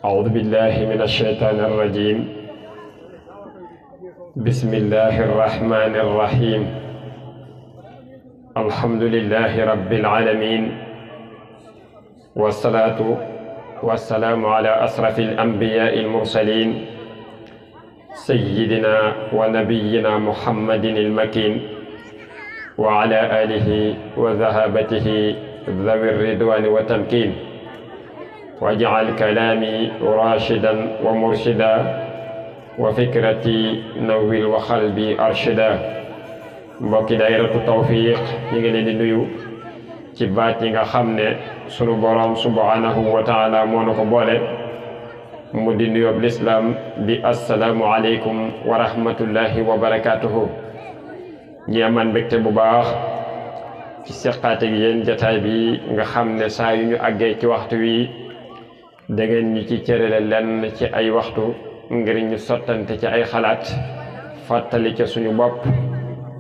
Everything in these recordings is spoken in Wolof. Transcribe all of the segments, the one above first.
أعوذ بالله من الشيطان الرجيم. بسم الله الرحمن الرحيم. الحمد لله رب العالمين، والصلاة والسلام على أشرف الأنبياء المرسلين سيدنا ونبينا محمد المكين وعلى آله وذهابته ذوي الرضوان والتمكين، واجعل كلامي راشدا ومرشدا وفكرتي نوّر وقلبي أرشدا. mbokki daayiratu tawfiq ñi ngi leen di nuyu ci baat yi nga xam ne sunu borom subhanahu wa taala moo na ko boole mu di nuyoob lislaam di assalaamu aleykum wa rahmatullahi wa barakatuhu. ñi amaan mbégte bu baax ci seqaate gi yéen jataay bi nga xam ne saa yu ñu àggee ci waxtu wi da ngeen ñi ci cërale lenn ci ay waxtu ngir ñu sottante ci ay xalaat, fàttali ca suñu bopp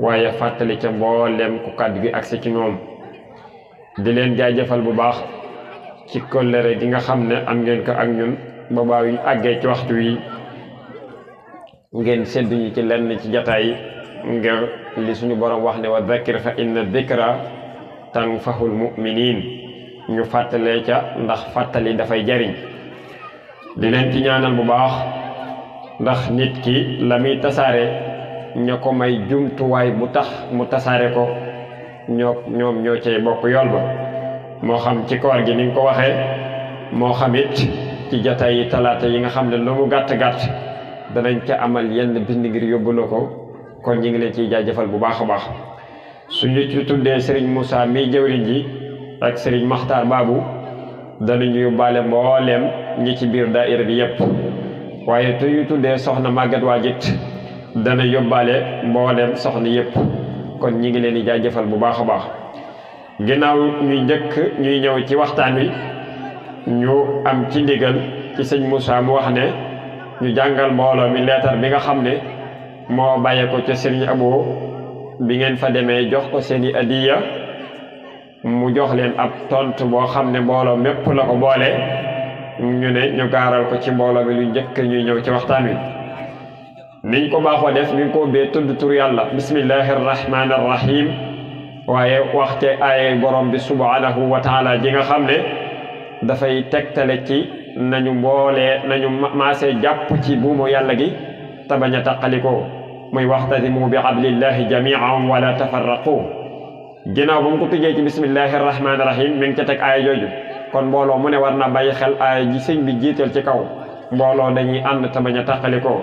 waaye fàttali ca mboolem ku kàddu gi agsi ci ñoom. di leen jaajëfal bu baax ci kóllëre gi nga xam ne am ngeen ko ak ñun ba baa yu ñu àggee ci waxtu wi ngeen seddu ñi ci lenn ci jataay ngir li suñu borom wax ne wa dhakkir fa inna dhikra tanfahul mu'minin, ñu fàttalee ca ndax fàttali dafay jariñ. di leen ci ñaanal bu baax ndax nit ki la muy tasaare ña ko may jumtuwaay bu tax mu tasaare ko ñoom ñoo cay bokk yool ba, moo xam ci koor gi ni nga ko waxee, moo xam it ci jataay yi talaata yi nga xam ne lu mu gàtt-gàtt danañ ca amal yenn bind ngir yóbbu la ko. kon ñi ngi leen ciy jaajëfal bu baax a baax. suñu ci tuddee Serigne Moussa mi jëwriñ ji ak Serigne Makhtar Babou danañu yóbbaale mbooleem ñi ci biir daayira bi yépp, waaye te ñu tuddee soxna Maguette Wajit dana yóbbaale mbooleem soxna yépp. kon ñi ngi leen di jaajëfal bu baax a baax. ginnaaw ñuy ñëw ci waxtaan wi, ñu am ci ndigal ci sëñ Moussa mu wax ne ñu jàngal mbooloo mi leetar bi nga xam ne moo bàyyee ko ca Serigne Abo bi ngeen fa demee jox ko seeni adiya, mu jox leen ab tontu boo xam ne mbooloo mépp la ko boole. ñu ne ñu gaaral ko ci mbooloo bi lu njëkk ñuy ñëw ci waxtaan wi. niñ ko baaxoo def ñu ngi ko ubbee tudd tur yàlla bismillahi arrahmani arrahim, waaye wax ci ay borom bi subhanahu wa taala ji nga xam ne dafay tegtale ci nañu maasee jàpp ci buumu yàlla gi te bañ a taqalikoo, muy waxtasimu bi hablillahi jamian wala tafarraqu. ginnaaw ba mu ko tujjee ci bismillahi arrahmani arrahim mi ngi ca teg aaya jooju. kon mbooloo mu ne war na bàyyi xel aaya ji sëñ bi jiital ci kaw, mbooloo dañuy ànd te bañ a taqalikoo.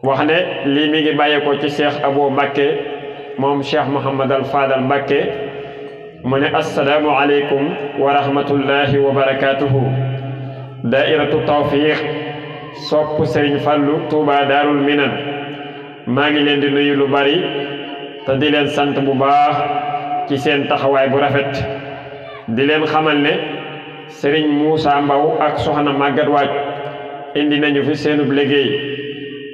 wax ne lii mi ngi bàyyeekoo ci Cheikh Abo Mbakke moom Cheikh Mouhamadal Fadal Mbakke mu ne assalaamu aleykum wa rahmatullahi wa barakatuhu. daairatu tawfiq sopp Serigne Fallou Touba Daarul Minan maa ngi leen di nuyu lu bari te di leen sant bu baax ci seen taxawaay bu rafet. di leen xamal ne Serigne Moussa Mbaw ak soxna Maguette Waaj indi nañu fi seenub liggéey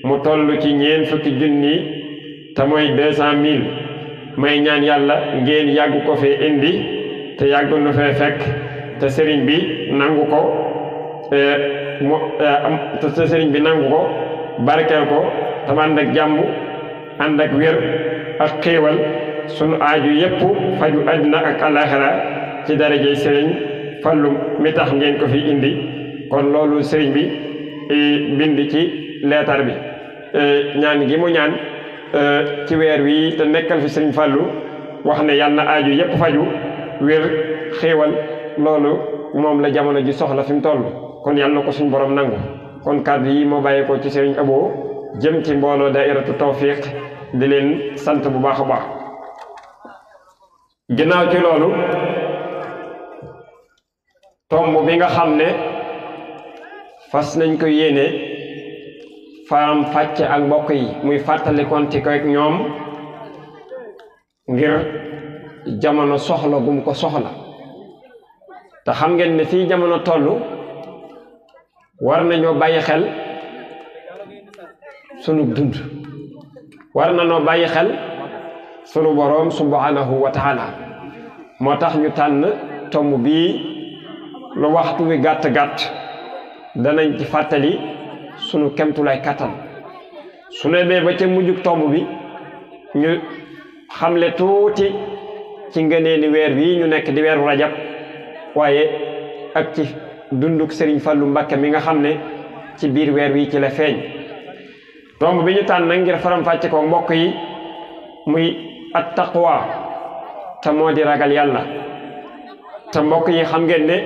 mu toll ci 20 junni te mooy 200 000. may ñaan yàlla ngeen yàgg ko fee indi te yàgg nu fee fekk te sëriñ bi nangu ko te sëriñ bi nangu ko barkeel ko te ànd ak jàmm ànd ak wér ak xéewal sunu aaju yépp faju àddina ak alaxira ci darajey sëriñ Fallu mi tax ngeen ko fi indi. kon loolu sëriñ bi bind ci leetar bi ñaan gi mu ñaan ci weer wi te nekkal fi sëriñ Fallu wax ne yàlla na aaju yépp faju wér xéewal, loolu moom la jamono ji soxla fi mu toll. kon yàlla na ko suñ borom nangu. kon kàddu yi moo bàyyi ko ci sëriñ Abo jëm ci mbooloo daairatu tawfiq di leen sant bu baax a baax. ginnaaw ci loolu tomb bi nga xam ne fas nañ ko yéene faram fàcce ak mbokk yi muy fàttalikonte ko ak ñoom ngir jamono soxla gum ko soxla. te xam ngeen ne fii jamono toll war nañoo bàyyi xel sunu dund war na noo bàyyi xel sunu boroom subhanahu wa taala moo tax ñu tànn tomb bii lu waxtu wi gàtt-gàtt danañ ci fàttali sunu kemtulay kattan su demee ba ca mujjug tomb bi ñu xamle tuuti ci ngëneeli weer bii ñu nekk di weeru rajab waaye ak ci dunduk Sëriñ Fallu Mbàkke mi nga xam ne ci biir weer wi ci la feeñ tomb bi ñu tànn nag ngir faram-fàcce ko mbokk yi muy at taqwa te moo di ragal yàlla te mbokk yi xam ngeen ne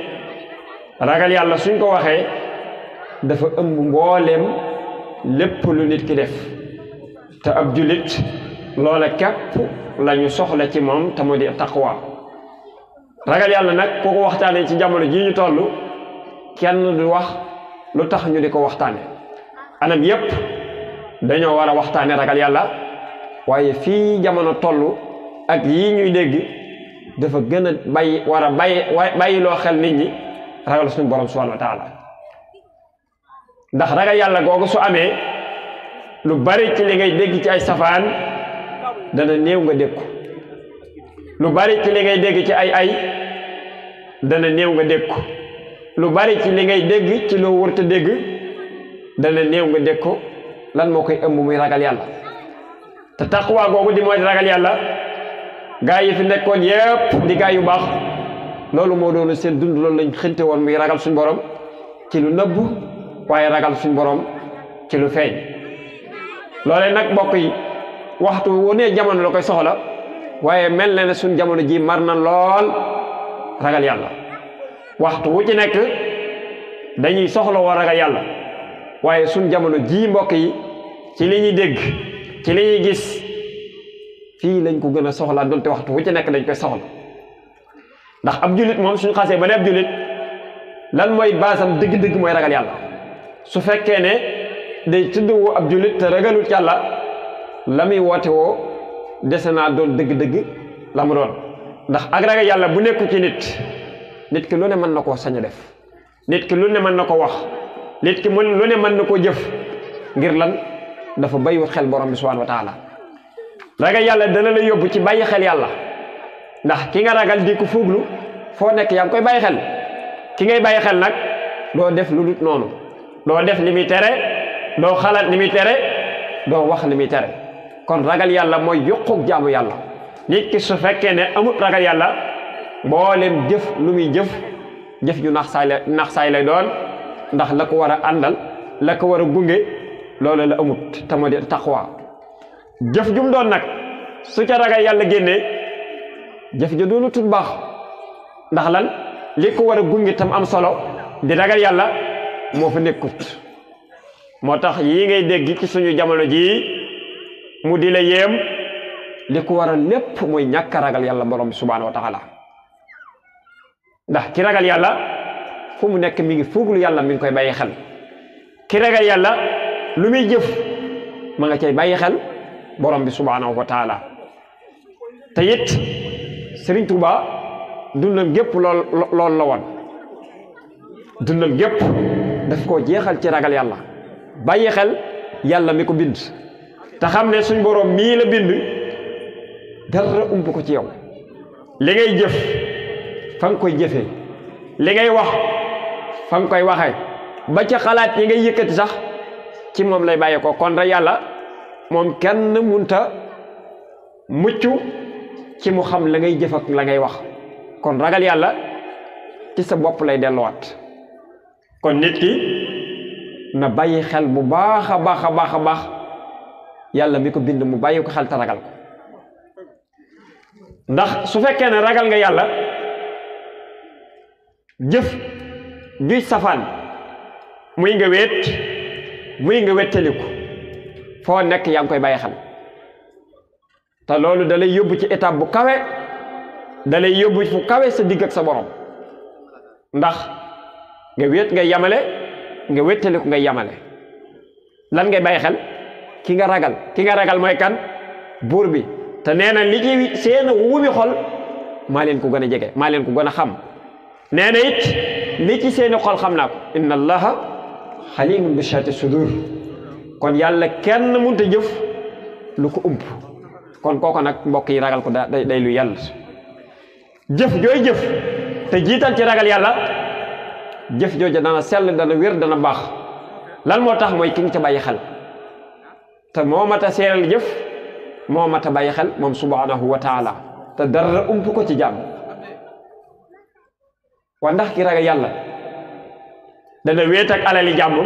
ragal yàlla suñ ko waxee dafa ëmb mbooleem lépp lu nit ki def te ab jullit loola képp lañu soxla ci moom te moo di taqwa ragal yàlla nag ku ko waxtaanee ci jamono jii ñu toll kenn du wax lu tax ñu di ko waxtaane anam yépp dañoo war a waxtaane ragal yàlla waaye fii jamono toll ak yii ñuy dégg dafa gën a bàyyi loo xel nit ñi ragal suñu borom subhanahu wa taala ndax ragal yàlla googu su amee lu bari ci li ngay dégg ci ay safaan dana néew nga dégg ko lu bari ci li ngay dégg ci ay dana néew nga dégg ko lu bari ci li ngay dégg ci loo wërta dégg dana néew nga dégg ko lan moo koy ëmb muy ragal yàlla te taqwa googu di mooy ragal yàlla gaa yi fi nekkoon yépp di gaa yu baax loolu moo doon seen dund loolu lañ xënte woon muy ragal suñ borom ci lu nëbb waaye ragal suñ borom ci lu feeñ loolee nag mbokk yi waxtu wu ne jamono la koy soxla waaye mel na ne suñ jamono ji mar na lool ragal yàlla waxtu wu ci nekk dañuy soxla woo ragal yàlla waaye suñ jamono ji mbokk yi ci li ñuy dégg ci li ñuy gis fii lañ ko gën a soxlaa donte waxtu wu ci nekk dañ koy soxla ndax ab jullit moom suñ xasee ba ne ab jullit lan mooy baasam dëgg-dëgg mooy ragal yàlla su fekkee ne day tuddwoo ab jullit te ragalut yàlla la muy woote woo dese naa doon dëgg-dëgg la mu doon ndax ak ragal yàlla bu nekku ci nit ki lu ne mën na koo sañ a def nit ki lu ne mën na ko wax nit ki lu ne mën na koo jëf ngir lan dafa bàyyiwut xel borom bi subhanahu wa taala ragal yàlla dana la yóbbu ci bàyyi xel yàlla ndax ki nga ragal di ko fuuglu foo nekk yaa ngi koy bàyyi xel ki ngay bàyyi xel nag doo def lu dut noonu doo def li muy tere doo xalaat li muy tere doo wax li muy tere kon ragal yàlla mooy yokkuk jaamu yàlla nit ki su fekkee ne amut ragal yàlla mboolem jëf lu muy jëf ju nax saay lay doon ndax la ko war a àndal la ko war a gunge loolu la amut te moo di taqwa jëf jum doon nag su ca ragal yàlla génnee jëf ja doonu tut baax ndax lan li ko war a gunge tam am solo di ragal yàlla moo fa nekkut moo tax yii ngay dégg ci suñu jamono jii mu di la yéem li ko war a lépp mooy ñàkk a ragal yàlla borom bi subhanahu wa taala ndax ki ragal yàlla fu mu nekk mi ngi fuuglu yàlla mi ngi koy bàyyi xel ki ragal yàlla lu muy jëf ma nga cay bàyyi xel borom bi subhanahu wa taala te it Sëriñ Tuuba dundam gépp lool la woon dundam gépp daf koo jeexal ci ragal yàlla bàyyi xel yàlla mi ko bind te xam ne suñ borom mii la bind dara ump ko ci yow li ngay jëf fa nga koy jëfee li ngay wax fa nga koy waxee ba ca xalaat yi ngay yëkkati sax ci moom lay bàyyi ko kon rek yàlla moom kenn munta mucc ci mu xam la ngay jëf ak la ngay wax kon ragal yàlla ci sa bopp lay delluwaat kon nit ki na bàyyi xel bu baax a baax a baax a baax yàlla mi ko bind mu bàyyi ko xel te ragal ko ndax su fekkee ne ragal nga yàlla jëf juy safaan muy nga wéet muy nga wettaliku foo nekk yaa ngi koy bàyyi xel te loolu da lay yóbbu ci étape bu kawe da lay yóbbu fu kawe sa digg ak sa borom ndax nga wéet ngay yamale nga wettaliku ngay yamale lan ngay bàyyi xel ki nga ragal mooy kan buur bi te nee na li ci seen wubi xol maa leen ko gën a jege maa leen ko gën a xam nee na it li ci seeni xol xam naa ko inna allaha xalimun bi shaati sudur kon yàlla kenn mënta jëf lu ko ump kon kooko nag mbokk yi ragal ko day lu yàlla jëf jooy jëf te jiital ci ragal yàlla jëf jooja dana sell dana wér dana baax lan moo tax mooy ki nga ca bàyyi xel te moo mat a seeral jëf moo mat a bàyyi xel moom subhanahu wa taala te dara ump ko ci jàmm wa ndax ki ragal yàlla dana wéet ak alali jàmbur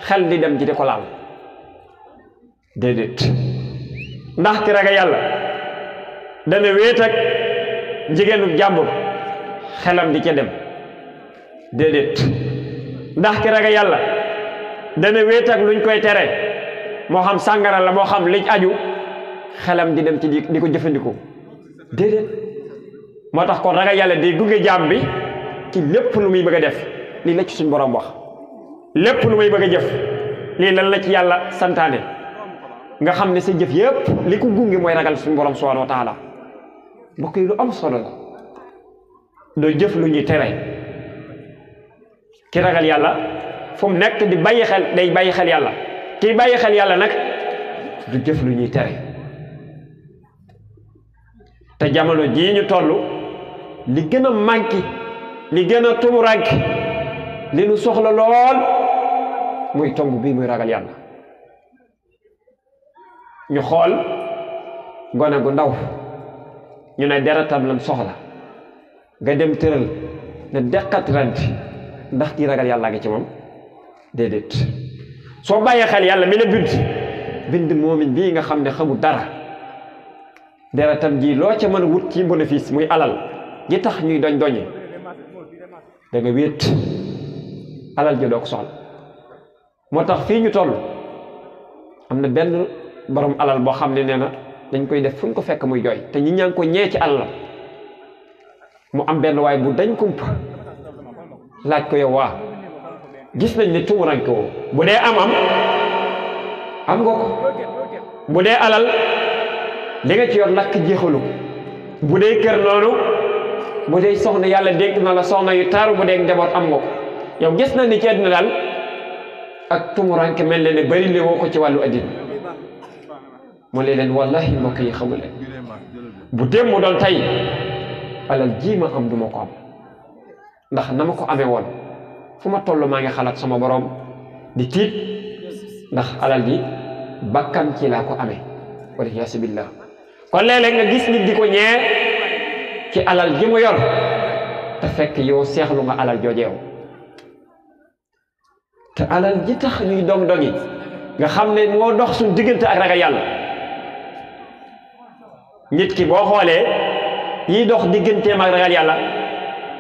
xel di dem ci di ko laal déedéet ndax ki ragal yàlla dana wéet ak jigéenu jàmbur xelam di ca dem déedéet ndax ki ragal yàlla dana wéet ak luñ koy tere moo xam sàngara la moo xam liñ aju xelam di dem ci di ko jëfandikoo déedéet moo tax kon ragal yàlla day gunge jaam bi ci lépp lu muy bëgg a def lii la ci suñ borom wax lépp lu muy bëgg a jëf lii lan la ci yàlla santaane nga xam ne sa jëf yépp li ko gunge mooy ragal suñ borom subhanahu wa taala mbokk yi lu am solo la doo jëf lu ñuy tere ki ragal yàlla fu mu nekk di bàyyi xel day bàyyi xel yàlla kii bàyyi xel yàlla nag du jëf lu ñuy tere te jamono jii ñu toll li gën a manqué li gën a tumuranke li nu soxla lool muy tomb bii muy ragal yàlla ñu xool gone gu ndaw ñu ne deretam lan soxla nga dem tëral ne deqat ranti ndax kii ragal yàlla nga ci moom déedéet soo bàyyee xel yàlla mi la bind moomin bii nga xam ne xamul dara deretam ji loo ca mën a wut ci bénéfice muy alal gi tax ñuy doñe da nga wéet alal ji doo ko soxla moo tax fii ñu toll am na benn borom alal boo xam ne nee na dañ koy def fu ñu ko fekk muy jooy te ñi ñaa ngi ko ñee ci alal mu am benn waay bu dañ kumpa laaj ko yow waa gis nañ ne tumuranke woo bu dee am nga ko bu dee alal li nga ci yor lakk jeexalu bu dee kër noonu bu dee soxna yàlla dénk na la soxna yu taaru bu dee njaboot am nga ko yow gis nañ ni ci àddina daal ak tumuranke mel ne bari li woo ko ci wàllu àddina mu leen wallahi mbokk yi xamul leen bu dem mu doon tey alal ji ma am duma ko am ndax na ma ko amee woon fu ma toll maa ngi xalaat sama borom di tiit ndax alal ji bakkan ci laa ko amee wala yaasu billah kon léeg-léeg nga gis nit di ko ñee ci alal ji mu yor te fekk yow seexlu nga alal joojeew te alal ji tax ñuy dong-dongi nga xam ne moo dox suñ diggante ak ragal yàlla nit ki boo xoolee yi dox digganteem ak ragal yàlla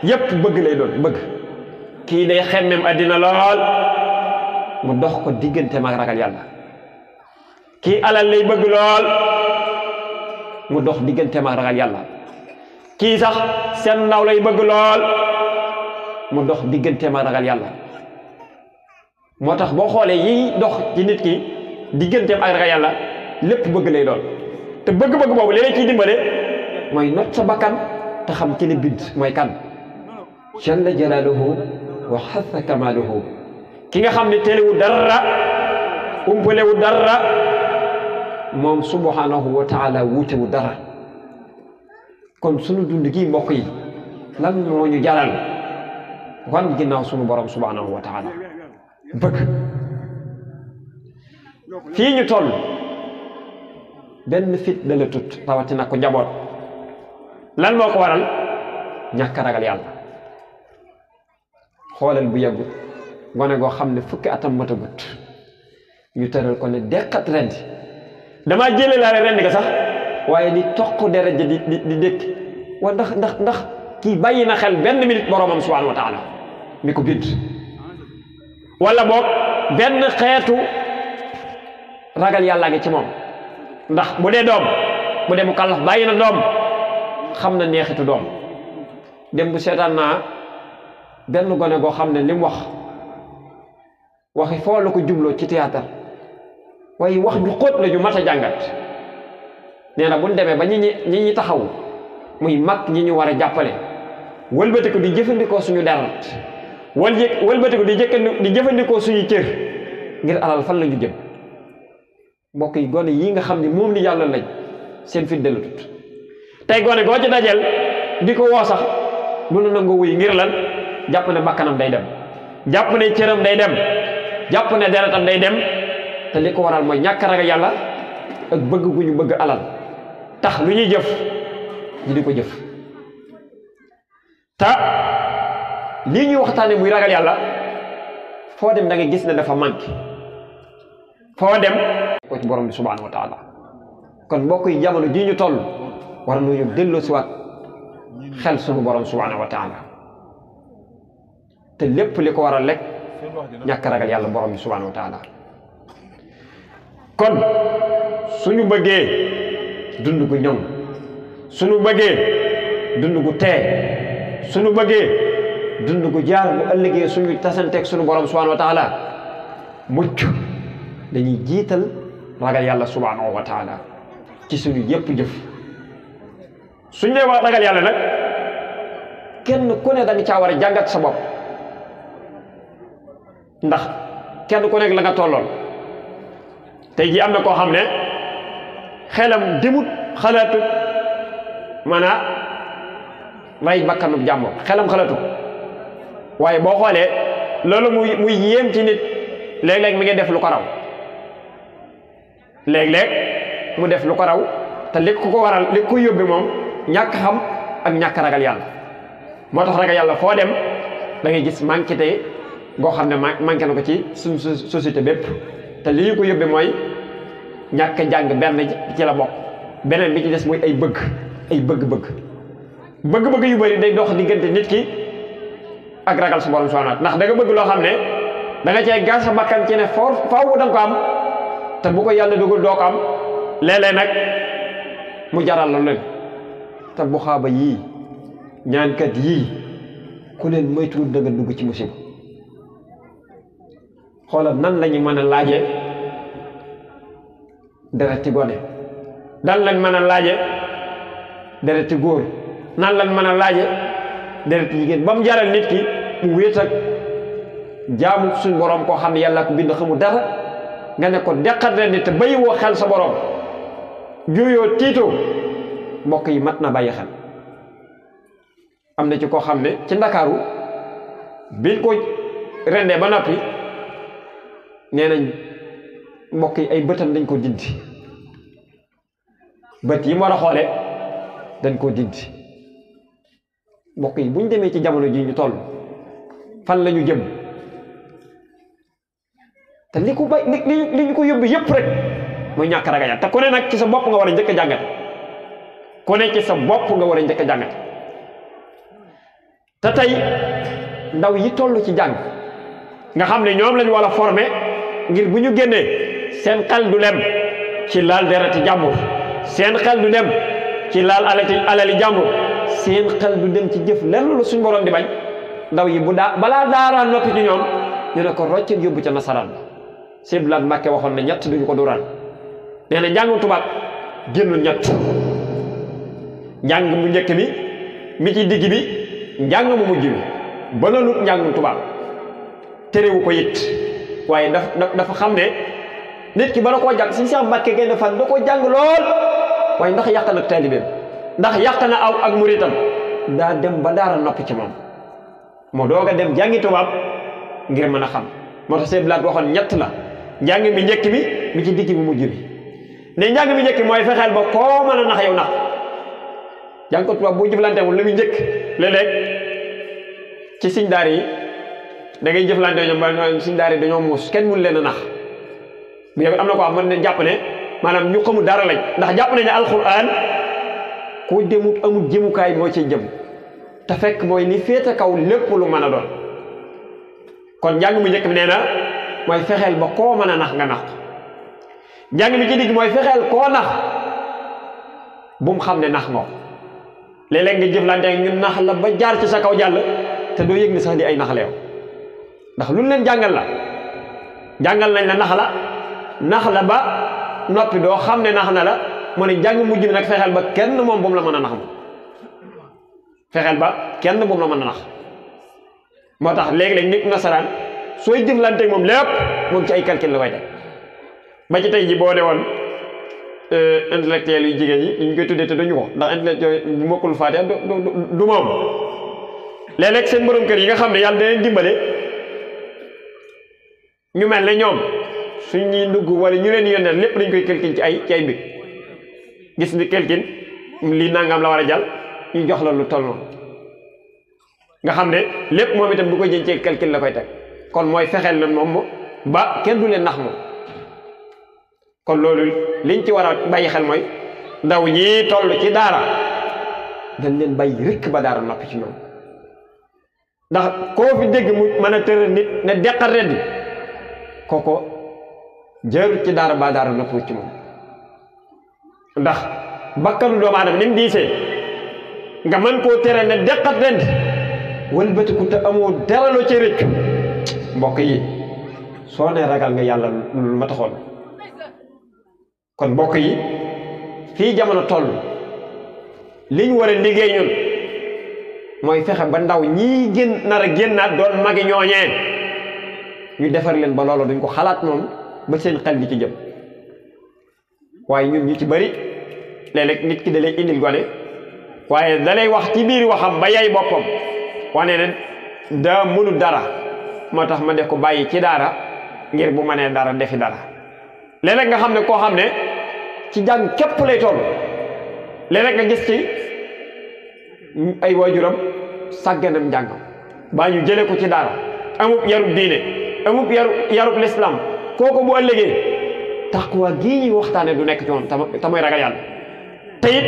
yépp bëgg lay doon bëgg kii day xemmem àddina lool mu dox ko digganteem ak ragal yàlla kii alal lay bëgg lool mu dox digganteem ak ragal yàlla kii sax seen ndaw lay bëgg lool mu dox digganteem ak ragal yàlla moo tax boo xoolee yi dox ci nit ki digganteem ak ragal yàlla lépp bëgg lay doon te bëgg-bëgg boobu léeg-léeg ciy dimbale mooy not sa bakkan te xam ki ne bind mooy kan jalla jalaaluhu wa xassa kamaaluhu ki nga xam ne téelewu dara umpalewu dara moom subhanahu wa taala wuutewu dara kon sunu dund gi mbokk yi lan moo ñu jaral wan ginnaaw sunu borom subhanahu wa taala bëgg fii ñu toll benn fit da la tut rawatina ko njaboot lan moo ko waral ñàkk ragal yàlla xoolal bu yàggut gone goo xam ne fukki atam matagut ñu tëral ko ne deqat rendi damaa jële laale rendi ga sax waaye di toq deret ji di dékk wa ndax kii bàyyi na xel benn minute boroomam subhanahu wa taala mi ko bind wala boog benn xeetu ragal yàlla ngi ci moom ndax bu dee doom bu dee mu kàllaf bàyyi na doom xam na neexitu doom dem bu seetaan naa benn gone goo xam ne li mu waxi foo la ko jubloo ci théâtre waaye wax ju xóot la ju mat a jàngat nee na bu ñu demee ba ñi taxaw muy mag ñi ñu war a jàppale wëlbatiku di jëfandikoo suñu deret wëlbatiku di jëfandikoo suñu cër ngir alal fan la ñu jëm mbokk yi gone yi nga xam ne moom ni yàlla lañ seen fit delatut tey gone goo ci dajel di ko woo sax lu na nangoo wuy ngir lan jàpp ne bakkanam day dem jàpp ne cëram day dem jàpp ne deretam day dem te li ko waral mooy ñàkk ragal yàlla ak bëgg gu ñu bëgg alal tax lu ñuy jëf ñu di ko jëf te lii ñuy waxtaane muy ragal yàlla foo dem da nga gis ne dafa manqué foo dem ko ci borom bi subhanahu wa taala kon mbokk yi jamono jii ñu toll war nañu delloo si waat xel sunu borom subhanahu wa taala te lépp li ko waral lekk ñàkk ragal yàlla borom bi subhanahu wa taala kon suñu bëggee dund gu ñoŋ suñu bëggee dund gu tee suñu bëggee dund gu jaar bu ëllëgee suñu tasanteeg suñu borom subhanahu wa taala mucc dañuy jiital ragal yàlla subhanahu wa taala ci suñu yépp jëf suñ dee wax ragal yàlla nag kenn ku ne da nga caa war a jàngat sa bopp ndax kenn ku nekk la nga tolloon tey jii am na koo xam ne xelam demut xalaatut maanaam rey bakkanub jàmbur xelam xalaatut waaye boo xoolee loolu muy yéem ci nit léeg-léeg mi ngi def lu ko raw léeg-léeg mu def lu ko raw te li ko waral li ko yóbbe moom ñàkk xam ak ñàkk ragal yàlla moo tax ragal yàlla foo dem da ngay gis manqué te goo xam ne manqué na ko ci suñ société bépp te li ñu ko yóbbe mooy ñàkk jàng benn ci la bokk beneen bi ci des muy ay bëgg-bëgg yu bari day dox diggante nit ki ak ragal su borom subhanahu ndax da nga bëgg loo xam ne da nga cee gas sa bakkan ci ne faaw da nga ko am te bu ko yàlla dugul doo ko am léeg-léeg nag mu jaral la leen te bu xaaba yii ñaankat yii ku leen moytuwul da nga dugg ci musiba xoolal nan lañu mën a laaje dereti gone nan lañ mën a laaje dereti góor nan lañ mën a laaje dereti jigéen ba mu jaral nit ki mu wéet ak jaamu suñ borom koo xam ne yàlla ko bind xamul dara nga ne ko deqat ren ni te bàyyiwoo xel sa borom juyoo tiitoo mbokk yi mat na bàyyi xel am na ci koo xam ne ci ndakaaru biñ ko rendee ba noppi nee nañ mbokk yi ay bëtam dañ ko dindi bët yi mu war a xoole dañ koo dindi mbokk yi buñ demee ci jamono ji ñu toll fan la ñu jëm te li ko bay li ñu ko yóbbu yëpp rek mooy ñàkk ragal yàlla te ku ne nag ci sa bopp nga war a njëkk a jàngat ku ne ci sa bopp nga war a njëkk a jàngat te tey ndaw yi toll ci jàng nga xam ne ñoom lañu war a former ngir bu ñu génnee seen xel du dem ci laal dereti jàmbur seen xel du dem ci laal alali jàmbur seen xel du dem ci jëf lenn lu suñ borom di bañ ndaw yi balaa daaraan noppi ci ñoom ñu ne ko roccet yóbbu ca nasaraan Sëñ Blaat Mbàkke waxoon ne ñett duñu ko duraan nee na njàngum tubaab génnul ñett njàng mu njëkk mi ci digg bi njàng mu mujj bi ba na lut njàngum tubaab terewu ko it waaye dafa xam ne nit ki bala koo jàng si Seex Mbàkke Gaynde Fatma da koo jàng lool waaye ndax yàq na taalibeem ndax yàq na aw ak muritam daa dem ba daara noppi ci moom moo doog a dem jàngi tubaab ngir mën a xam moo tax Sëñ Blaat waxoon ñett la njàng mi njëkk mi ci digg bi mujj bi ne njàng mi njëkk mooy fexeel ba koo mën a nax yow nax jàng ko tubaab boo jëflantewul la muy njëkk léeg-léeg ci siñ daar yi da ngay jëflante ñoom ba siñ daar yi dañoo muus kenn mun leen a nax bu yow am na ko am mën ne jàpp ne maanaam ñu xamul dara lañ ndax jàpp nañ ne alxuraan ku demut amul jëmukaay moo ciy jëm te fekk mooy li féete kaw lépp lu mën a doon kon njàng mi njëkk bi nee na mooy fexeel ba koo mën a nax nga nax njàng mi ci digg mooy fexeel koo nax bu mu xam ne nax nga léeg-léeg nga jëflante ñu nax la ba jaar ci sa kaw jàll te doo yëg ni sax li ay nax leew ndax lu leen jàngal nañ la nax la ba noppi doo xam ne nax na la mu ne njàng mujj bi nag fexeel ba kenn moom bu mu la mën a nax moom fexeel ba kenn bu mu la mën a nax moo tax léeg-léeg nit nasaraan sooy jëflanteeg moom lépp moom ci ay calcul la koy teg ba ci tey ji boo ne woon intellectuel yu jigéen ñi ñu koy tuddee te duñu ko ndax intellectuel bu mokkul Faatiha du moom léeg-léeg seen borom kër yi nga xam ne yàlla da leen dimbale ñu mel ne ñoom suñ ñuy dugg wala ñu leen yónnee lépp dañ koy kelkin ci ay mbir gis ni kelkin lii nangam la war a jàll ñu jox la lu toll noonu nga xam ne lépp moom itam du ko jën ci kelkin la koy teg kon mooy fexeel na moom ba kenn du leen nax moom kon loolu liñ ci war a bàyyi xel mooy ndaw ñii toll ci daara dañ leen bàyyi rëkk ba daara noppi ci ñoom ndax koo fi dégg mu mën a tëral nit ne deqal reddi kooko jërut ci daara ba daara noppi ci moom ndax bakkanu doomu aadama ni mu diisee nga mën koo tere ne deqat rend wëlbatiku te amoo dara loo ci rëccu mbokk yi soo ne ragal nga yàlla lu ma taxoon kon mbokk yi fii jamono toll liñ war a liggéey ñun mooy fexe ba ndaw ñii nar a génnaat doon magi ñooñee ñu defar leen ba loolu duñ ko xalaat moom ba seen xel di ci jëm waaye ñun ñu ci bari léeg-léeg nit ki da lay indil gone waaye da lay wax ci biir waxam ba yay boppam wane ne daa mënu dara moo tax ma def ko bàyyi ci daara ngir bu mënee dara defi dara léeg-léeg nga xam ne koo xam ne ci jàng képp lay toll léeg-léeg nga gis ci ay waajuram sàgganam njàngam baa ñu jële ko ci daara amub yarub diine amub yarub l'islam kooku bu ëllëgee taqwa gii ñuy waxtaane du nekk ci moom te mooy ragal yàlla te it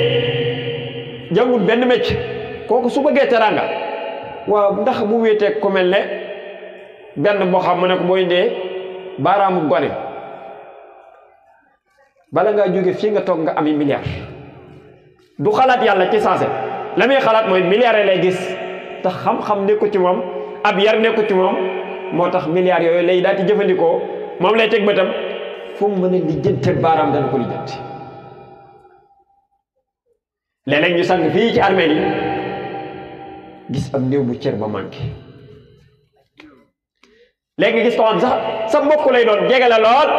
jàngul benn mécc kooku su bëggee teraanga waaw ndax bu wéetee ku mel ne benn boo xam mu ne ko booy ndee baaraamu gone bala ngaa jóge fii nga toog nga ami milliard du xalaat yàlla ci saase la muy xalaat mooy milliard lay gis te xam-xam nekku ci moom ab yar nekku ci moom moo tax milliards yooyu lay daal di jëfandikoo moom lay teg bëtam fu mu mën a lijjante baaraam dana ko lijjanti léeg-léeg ñu sang fii ci armeel yi gis am néew bu cër ba manqué léegi nga gis ko xam sax sa mbokk lay doon jege la lool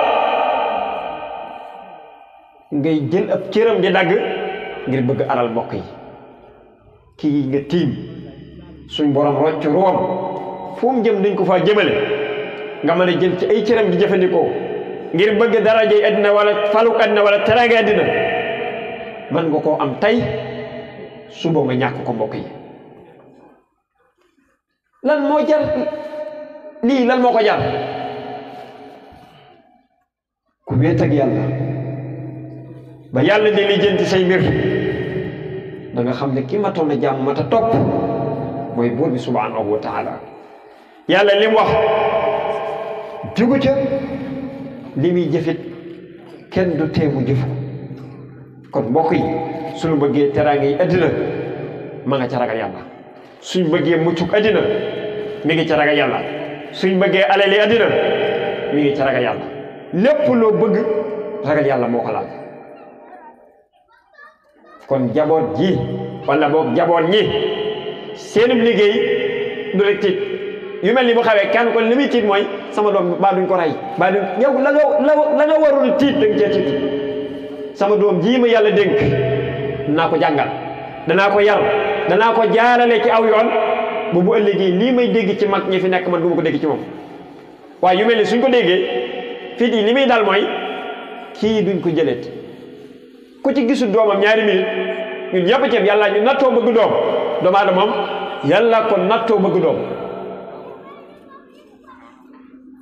ngay jël ab cëram di dagg ngir bëgg alal mbokk yi kii nga tiim suñ borom rocc ruwam fu mu jëm dañ ko faa jëmale nga mën a jël ci ay cëram di jëfandikoo ngir bëgg darajey àddina wala faluk àddina wala teraanga àddina mën nga koo am tey suba nga ñàkk ko mbokk yi lan moo jar lii lan moo ko jar ku wéet ak yàlla ba yàlla di lijjanti say mbir da nga xam ne ki matoon a jàmm mata topp mooy buur bi subhanahu wa taala yàlla li mu wax jugu ca li muy jëfit kenn du teemu jëfu kon mbokk yi suñu bëggee teraanga yi àddina ma nga ca ragal yàlla suñ bëggee muccuk àddina mi ngi ca ragal yàlla suñ bëggee alali àddina mi ngi ca ragal yàlla lépp loo bëgg ragal yàlla moo ko laal kon jaboot ji wala boog jaboot ñi seenum liggéey du rek tiit yu mel ni bu xawee kenn kon li muy tiit mooy sama doom baa duñ ko rey baa duñ yow la nga warul tiit da nga cee tiit sama doom jii ma yàlla dénk danaa ko jàngal danaa ko yar danaa ko jaarale ci aw yoon bu ëllëgee lii may dégg ci mag ñi fi nekk man du ma ko dégg ci moom waaye yu mel ni suñ ko déggee fii di li muy dal mooy kii duñ ko jëleet ku ci gisul doomam ñaari minute ñun ñëpp ceeb yàlla ñu nattoo bëgg doom doomu aadama moom yàlla ko nattoo bëgg doom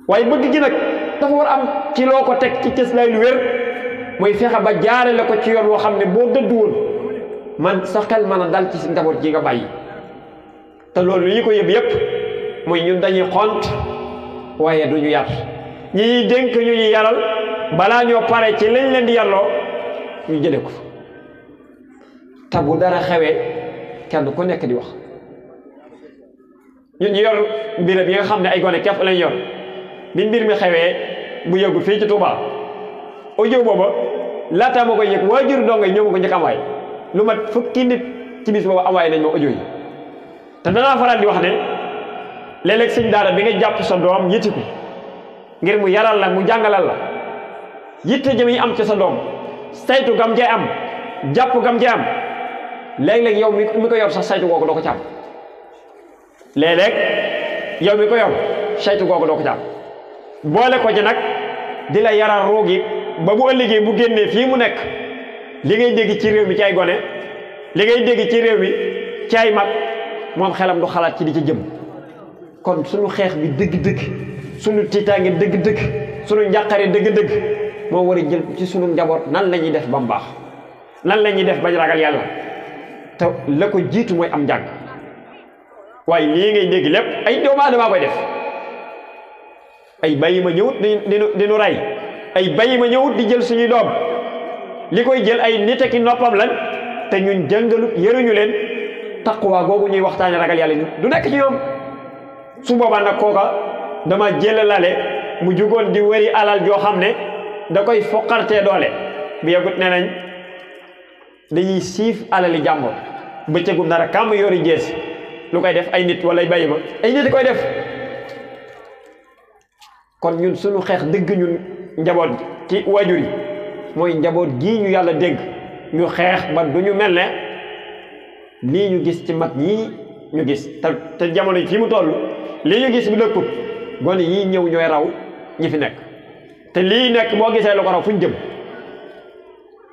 waaye bëgg gi nag dafa war am ci loo ko teg ci cëslaay lu wér mooy fexe ba jaarale ko ci yoon woo xam ne boo dëddu woon man sa xel mën a dal ci njaboot ji nga bàyyi te loolu li ñu ko yëb yëpp mooy ñun dañuy xont waaye du ñu yar ñi dénk ñu ñu yaral balaa ñoo pare ci lañ leen di yarloo ñu jële ko te bu dara xewee kenn ku nekk di wax ñun ñu yor mbir bi nga xam ne ay gone képp lañ yor bi mbir mi xewee bu yëgul fii ci Touba audio booba laataa ma koy yëg waajur dongo yi ñoo ma ko njëkk am waay lu mat fukki nit ci bis booba am waay nañ ma audio yi te danaa faral di wax ne léeg-léeg sëñ daara bi nga jàpp sa doom yëti ko ngir mu yaral la mu jàngalal la yitte jëm yi am ci sa doom saytu gam cee am jàpp gam cee am léeg-léeg yow mi ko yor sax saytu googu doo ko ci am léeg-léeg yow mi ko yor saytu googu doo ko ci am boole ko ci nag di la yaral roog yi ba bu ëllëgee bu génnee fii mu nekk li ngay dégg ci réew mi ci ay gone li ngay dégg ci réew mi ci ay mag moom xelam du xalaat ci di ci jëm kon suñu xeex bi dëgg-dëgg suñu tiitaange dëgg-dëgg suñu njàqare dëgg-dëgg moo war a jël ci suñu njaboot nan la ñuy def ba mu baax nan la ñuy def bañ ragal yàlla te la ko jiitu mooy am njàng waaye lii ngay dégg lépp ay doomu aadama koy def ay bàyyi ma ñëwut di nu rey ay bàyyi ma ñëwut di jël suñuy doom li koy jël ay nit ak i noppam lañ te ñun jàngalut yëruñu leen taqwa googu ñuy waxtaane ragal yàlla du nekk ci ñoom su boobaa nag kooka dama jëlalale mu jugoon di wëri alal joo xam ne da koy foqartee doole bi yëgut ne nañ dañuy siif alali jàmbur bëccëgum dara kàmm yori jeesi lu koy def ay nit wala ay bàyyi ma ay nit koy def kon ñun suñu xeex dëgg ñun njaboot ci waajur yi mooy njaboot gii ñu yàlla dégg ñu xeex ba du ñu mel ne lii ñu gis ci mag yii ñu gis te jamono yi fi mu toll lii ñu gis bu dëkkut gone yii ñëw ñooy raw ñi fi nekk te lii nekk boo gisee lu ko raw fu ñu jëm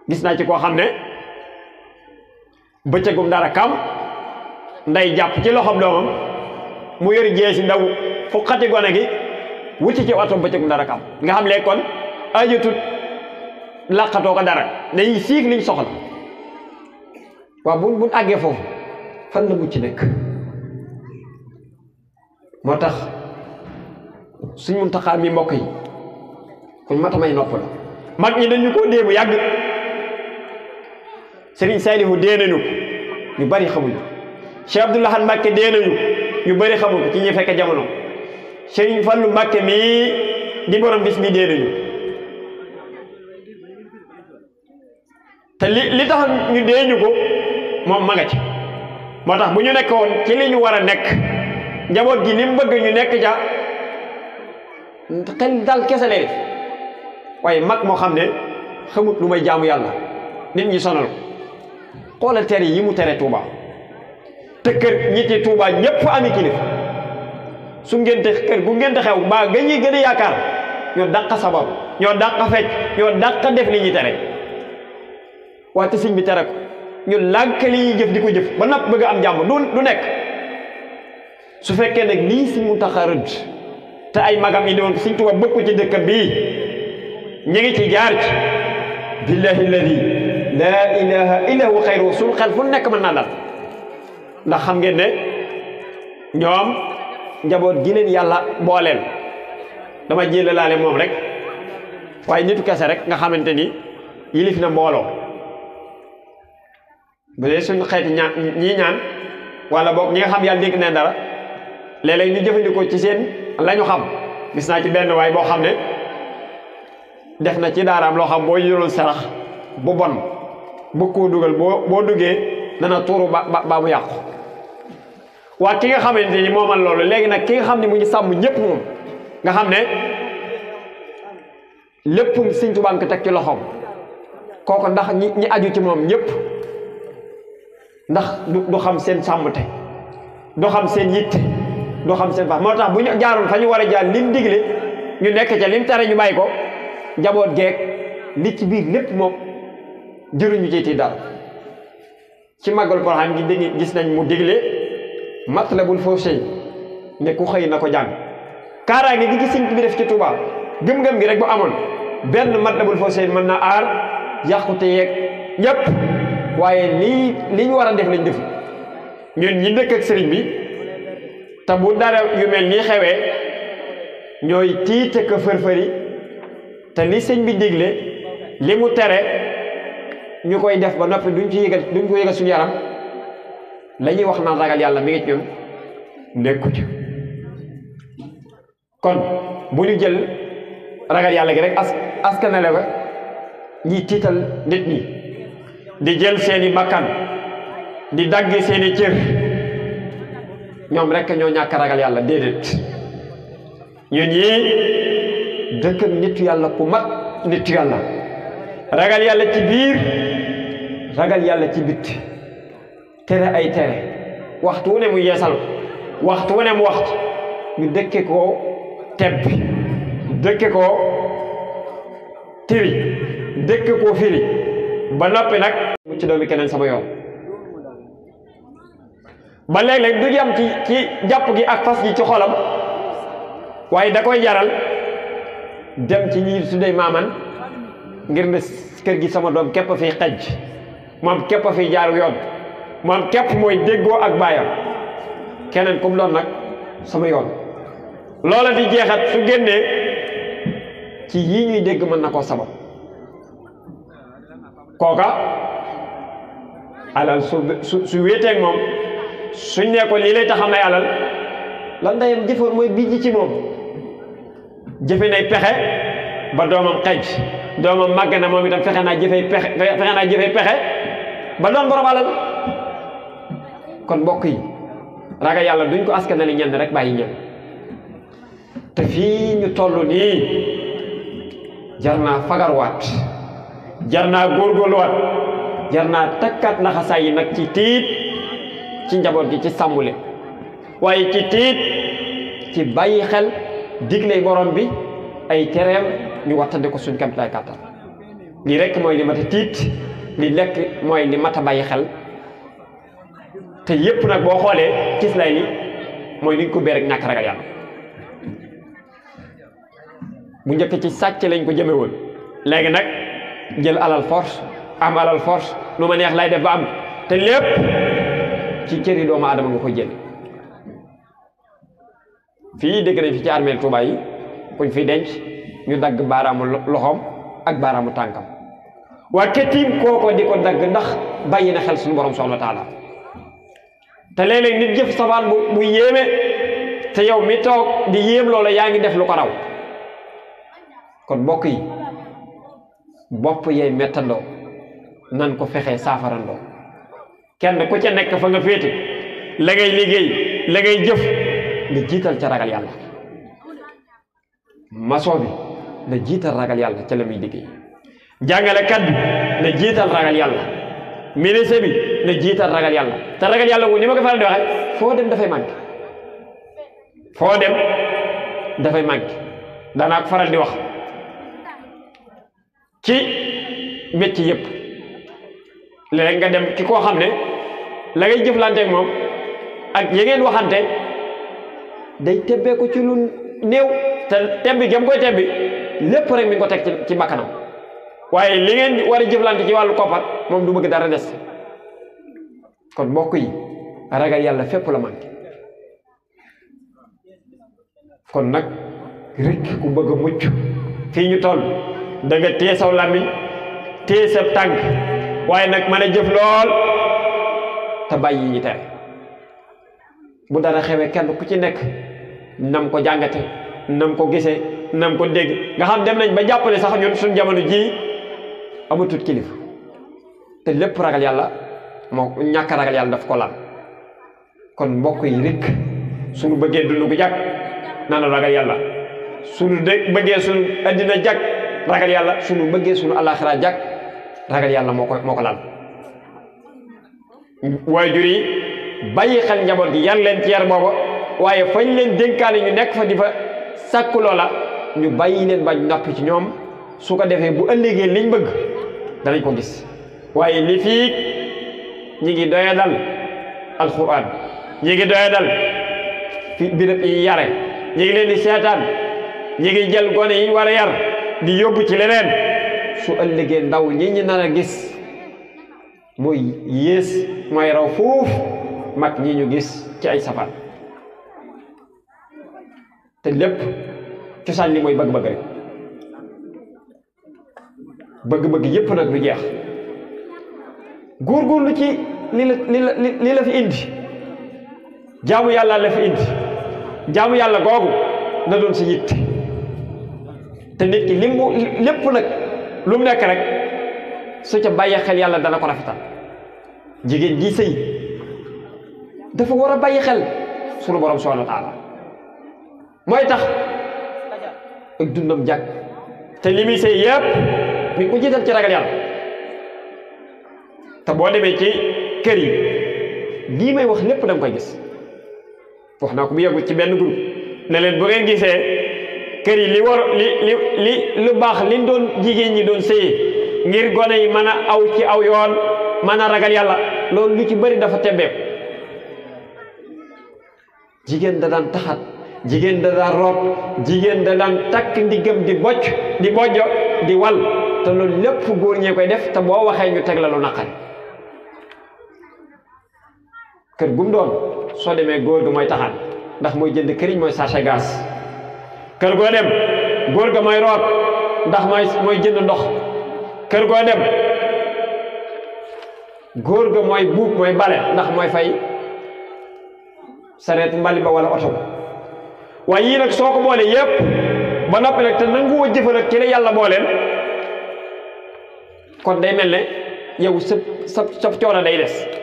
gis naa ci koo xam ne bëccëgum dara kam nday jàpp ci loxoom doomam mu yor jeesi ndaw fu xati gone gi wuti ci oto bëccëgum dara kam nga xam léegi kon ajutut làqatoo ko dara dañuy siif liñ soxla waaw buñ àggee foofu fan la mucc nekk moo tax suñ Muntaxa mi mbokk yi kuñ matamay nopp la mag ñi dañu ko déemu yàgg Sëriñ Saalihu dee nañu ñu bari xamuñu Cheikh Abdou Lahad Mbàkke dee nañu ñu bari xamuñu ci ñi fekk jamono Sëriñ Fallu Mbàkke mii di borom bis bi dee nañu te li tax ñu dee ñu ko moom ma nga ci moo tax bu ñu nekkoon ci li ñu war a nekk njaboot gi ni mu bëgg ñu nekk ca xel dal kese lay def waaye mag moo xam ne xamut lu may jaamu yàlla nit ñi sonal ko xoolal tere yi mu tere Touba te kër ñi ci Touba ñépp ami kilifa su ngente kër bu ngente xew mbaa ga ñuy gën a yaakaar ñoo dàq sabab ñoo dàq fecc ñoo dàq def li ñuy tere waaye te sëñ bi tere ko ñu lànk li ñuy jëf di ko jëf ba napp bëgg am jàmm du nekk su fekkee nag lii Sëñ Muntaxa rëdd te ay magam indi woon Sëñ Tuubaa bokku ci dëkk bii ñu ngi ci jaar ci billahi alladi laa ilaha illa huwa xayru suñu xel fu nekk mën naa dal ndax xam ngeen ne ñoom njaboot gi leen yàlla booleel dama jël laale moom rek waaye nitu kese rek nga xamante ni yilif na mbooloo bu dee suñu xeeti ñaan ñii ñaan wala boog ñi nga xam yàlla dénk ne dara léeg-léeg ñu jëfandikoo ci seen la ñu xam gis naa ci benn waay boo xam ne def na ci daaraam loo xam boo yoroon sarax bu bon bu koo dugal boo duggee dana tuuru ba mu yàqu waa ki nga xamante ni moomal loolu léegi nag ki nga xam ne mu ngi sàmm ñëpp moom nga xam ne lépp Sëñ Tuubaa ko teg ci loxoom kooku ndax ñi aju ci moom ñëpp ndax du xam seen sàmmte du xam seen yitte du xam seen baax moo tax bu ñu jaaroon fa ñu war a jaar lim digle ñu nekk ca lim tere ñu bàyyi ko njaboot geek li ci biir lépp moom jëruñu ci dara ci màggal Porokhane gi dégg gis nañ mu digle Matlabul Fawzayni ne ku xëy na ko jàng kaaraange gi gis Sëñ bi def ci Touba gëm-gëm gi rek bu amoon benn Matlabul Fawzayni mën na aar yàqute yeeg ñëpp waaye li ñu war a def lañ def ñun ñi dëkk ak sëriñ bi te bu dara yu mel nii xewee ñooy tiite ko fër-fëri te li sëñ bi digle li mu tere ñu koy def ba noppi duñ ko yëgal suñu yaram la ñuy wax naan ragal yàlla mi ngi ci ñun nekku ci kon bu ñu jël ragal yàlla gi rek askanale ko ñiy tiital nit ñi di jël seeni bakkan di dagg seeni cër ñoom rek ñoo ñàkk ragal yàlla déedéet ñun ñii dëkk nitu yàlla ku mat nit yàlla ragal yàlla ci biir ragal yàlla ci bitti tere ay tere waxtu wu ne mu yeesal waxtu wu ne mu waxtu ñu dëkke koo tebbi dëkke koo tiri dëkke koo firi ba noppi nag mu ci doomi keneen sama yoon ba léeg-léeg du yam ci jàpp gi ak fas gi ci xolam waaye da koy jaral dem ci ñi tuddee maaman ngir ne kër gi sama doom képp fiy xej moom képp fiy jaar yoon moom képp mooy déggoo ak baayam keneen comme doon nag sama yoon loola di jeexat su génnee ci yii ñuy dégg mën na koo sabab kooka alal su wéeteeg moom suñ ne ko lii lay tax am nay alal lan ndayam jëfoon mooy bijji ci moom jëfe nay pexe ba doomam xej doomam màgg na moom itam fexe naa jëfee pexe ba doon borom alal kon mbokk yi ragal yàlla duñ ko askanale ñenn rek bàyyi ñenn te fii ñu toll nii jar naa fagarwaat jar naa góorgóorluwaat jar naa takkaat laxasaay yi nag ci tiit ci njaboot gi ci sàmmule waaye ci tiit ci bàyyi xel digley borom bi ay tereem ñu wattande ko suñ kam lay kàttan lii rek mooy li mat a tiit li lekk mooy li mat a bàyyi xel te yépp nag boo xoolee gis lay ni mooy liñ ko bee rek ñàkk ragal yàlla bu njëkk ci sàcc lañ ko jëme woon léegi nag jël alal force am alal force lu ma neex lay def ba am te lépp ci cëri doomu aadama nga ko jël fii dégg nañ fi ci armeel Tuubaa yi kuñ fi denc ñu dagg baaraamu loxoom ak baaraamu tànkam waa kettiim kooko di ko dagg ndax bàyyi na xel suñu borom subhaanahu wa taala te léeg-léeg nit jëf safaan bu yéeme te yow mi toog di yéem loola yaa ngi def lu ko raw kon mbokk yi bopp yey mettandoo nan ko fexee saafarandoo kenn ku ca nekk fa nga féete la ngay liggéey la ngay jëf nga jiital ca ragal yàlla maçon bi na jiital ragal yàlla ca la muy liggéey jàngalekat bi na jiital ragal yàlla ministre bi na jiital ragal yàlla te ragal yàlla wu ni ma ko faral di waxee foo dem dafay manqué foo dem dafay manqué danaa ko faral di wax ci métier yëpp léegi nga dem ki koo xam ne la ngay jëflanteeg moom ak ya ngeen waxante day tebbee ko ci lu néew te tebbi gam koy tebbi lépp rek mi ngi ko teg ci bakkanam waaye li ngeen war a jëflante ci wàllu koppar moom du bëgg dara des kon mbokk yi ragal yàlla fépp la manqué kon nag rek ku bëgg a mucc fii ñu toll da nga téye saw làmmiñ téye sa tànk waaye nag mën a jëf lool te bàyyi yi ñi tere bu dara xewee kenn ku ci nekk nam ko jàngate nam ko gisee nam ko dégg nga xam dem nañ ba jàppale sax ñun suñ jamono ji amatut kilifa te lépp ragal yàlla moo ñàkk ragal yàlla daf ko laal kon mbokk yi rek suñu bëggee dund gu jàkk nanu ragal yàlla suñu bëggee suñu addina jàkk ragal yàlla suñu bëggee suñu alaxira jàkk ragal yàlla moo ko laal waajur yi bàyyi xel njaboot gi yar leen ci yar booba waaye fañ leen dénkaane ñu nekk fa di fa sàkku loola ñu bàyyi leen bañ noppi ci ñoom su ko defee bu ëllëgee liñ bëgg danañ ko gis waaye li fii ñi ngi doya dal alquran ñi ngi doya dal fi birëb yi yare ñi ngi leen di seetaan ñi ngi jël gone yi war a yar di yóbbu ci leneen su ëllëgee ndaw ñi nar a gis mooy yées mooy raw foofu mag ñi ñu gis ci ay safaan te lépp cosaan li mooy bëgg-bëgg rek bëgg-bëgg yépp nag du jeex góorgóorlu ci li la fi indi jaamu yàlla la fi indi jaamu yàlla googu na doon si yitte te nit ki lépp nag lu mu nekk rek su ca bàyyi xel yàlla dana ko rafetal jigéen ji sëy dafa war a bàyyi xel sunu borom subhanahu wa taala mooy tax ak dundam jàkk te li muy sëy yëpp mi ngi ko jiital ci ragal yàlla. te boo demee ci kër yi lii may wax lépp da nga koy gis. wax naa ko bu yeggu ci benn groupe ne leen bu ngeen gisee kër yi li war li lu baax liñ doon jigéen ñi doon sëyee ngir gone yi mën a aw ci aw yoon mën a ragal yàlla loolu lu ci bëri dafa tebbeeku. jigéen da daan taxat, jigéen da daan root, jigéen da daan takk ndiggam di bojjo di wal te loolu lépp góor ñee koy def te boo waxee ñu teg la lu naqari. kër gum doon soo demee góor ga mooy taxaat ndax mooy jënd këriñ mooy sachet gaz. kër goo dem góor ga mooy root ndax mooy jënd ndox. kër goo dem góor ga mooy buub mooy bale ndax mooy fay sareet mbali ba wala oto ba. waaye yii nag soo ko boole yépp ba noppi nag te nanguwoo jëfal ak ci la yàlla booleen kon day mel ne yow sa coono day des.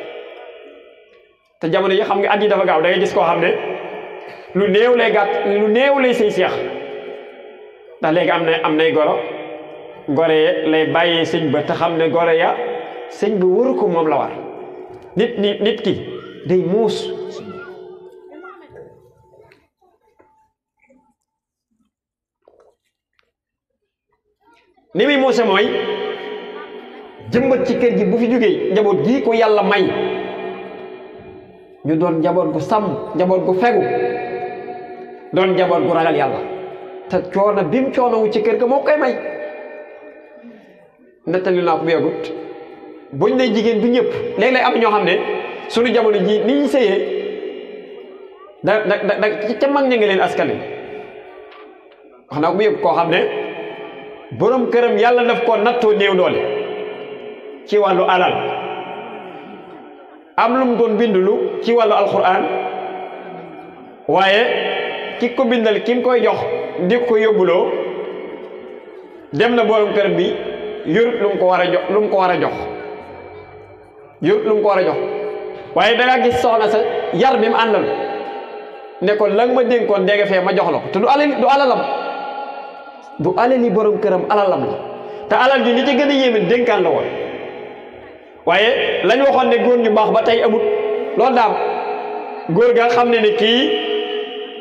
te jamono yi xam nga at yi dafa gaaw da ngay gis koo xam ne lu néew lay sëy seex ndax léegi am nay gore lay bàyyee sëñ ba te xam ne gore ya sëñ ba waru ko moom la war. nit ki day muus. ni muy muuse mooy jëmbat ci kër gi bu fi jógee njaboot gii ko yàlla may ñu doon njaboot gu sàmm, njaboot gu fegu, doon njaboot gu ragal yàlla te coono bim coonowu ci kër ga moo koy may. nettali naa ko bu yàggut buñ ne jigéen du ñëpp léeg-léeg am ñoo xam ne suñu jamono ji ni ñu sëyee da ca mag ña nga leen askan wi. wax naa ko bu yëg koo xam ne borom këram yàlla daf koo nattoo néew doole ci wàllu alal am lu mu doon bindulu ci wàllu alquran waaye ki ko bindal ki mu koy jox di ko yóbbuloo dem na borom këram bi yorut lu mu ko war a jox yorut lu mu ko war a jox waaye dangaa gis soxna sa yar bi mu àndal ne ko la nga ma dénkoon dégg fee ma jox la ko te du alali borom këram alalam la te alal ji li ci gën a yéeme dénkaan la woon waaye lañ waxoon ne góor ñu baax ba tey amut loolu daam góor ga xam ne ni kii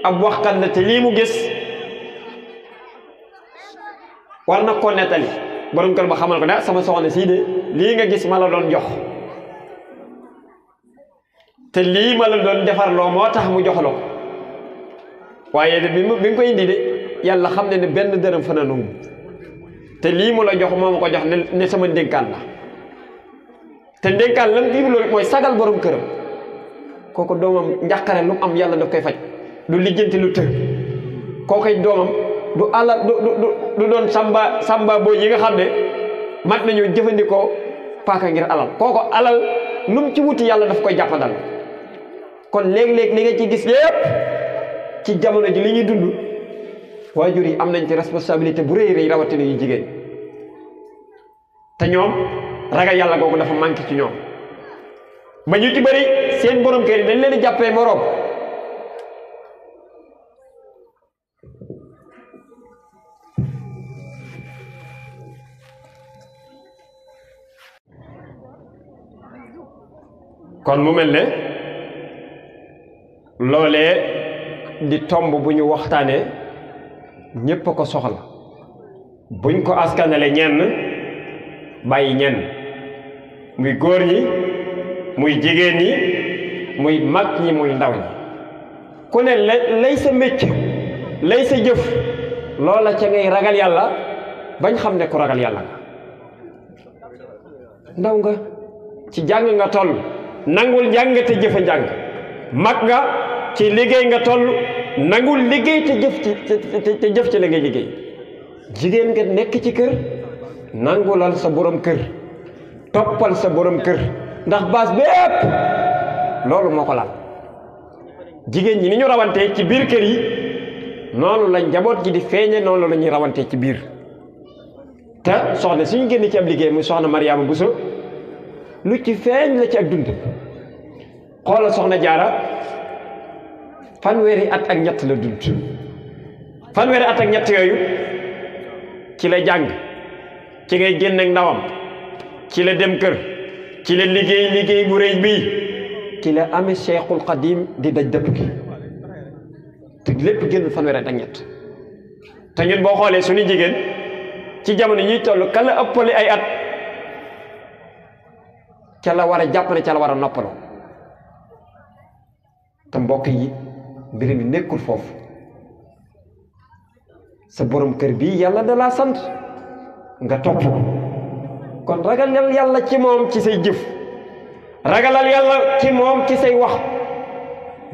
ab waxkat la te lii mu gis war na ko nettali borom kër ba xamal ko ne sama soxna sii de lii nga gis ma la doon jox te lii ma la doon defar loo moo tax mu jox la ko waaye de bi nga koy indi de yàlla xam ne benn dërëm fa na nangu te lii mu la jox moo ma ko jox ne sama ndénkaan la te ndénkaan lam jublu rek mooy sagal borom këram kooku doomam njàqare lu mu am yàlla daf koy faj du lijjanti lu të kookoy doomam du alal du doon samba boo yi nga xam ne mat nañu jëfandikoo paaka ngir alal kooko alal lu mu ci wuti yàlla daf koy jàppandal kon léeg-léeg li nga ci gis yépp ci jamono ji li ñuy dund waajur yi am nañ ci responsabilité bu rëy rëy rawatina yu jigéen te ñoom ragal yàlla googu dafa manqué ci ñoom ba ñu ci bëri seen borom kër yi dañ leen di jàppee moroom kon mu mel ne loolee di tomb bu ñu waxtaanee ñépp a ko soxla buñ ko askanale ñenn bàyyi ñenn muy góor ñi muy jigéen ñi muy mag ñi muy ndaw ñi ku ne lay sa métier lay sa jëf loola ca ngay ragal yàlla bañ xam ne ku ragal yàlla nga ndaw nga ci jàng nga toll nangul njàng te jëf a njàng mag nga ci liggéey nga toll nangul liggéey te jëf ci la ngay liggéey jigéen nga nekk ci kër nangulal sa borom kër toppal sa borom kër ndax baas bépp loolu moo ko laal jigéen ñi ni ñu rawantee ci biir kër yi noonu la njaboot gi di feeñe noonu la ñuy rawantee ci biir te soxna suñu génn ci ab liggéey muy soxna Mariama Bousso lu ci feeñ la ci ak dund xoolal soxna Jaara fanweeri at ak ñett la dund fanweeri at ak ñett yooyu ci la jàng ci ngay génn ak ndawam ci la dem kër ci la liggéey bu rëy bii ci la amee Cheikhul Xadim di daj dëpp gi te lépp génn fanweeri at ak ñett te ñun boo xoolee suñu jigéen ci jamono ñuy toll ka la ëppale ay at ca la war a jàpp ne ca la war a noppaloo te mbokk yi mbir mi nekkul foofu sa borom kër bii yàlla da laa sant nga topp kon ragalal yàlla ci moom ci say jëf ragalal yàlla ci moom ci say wax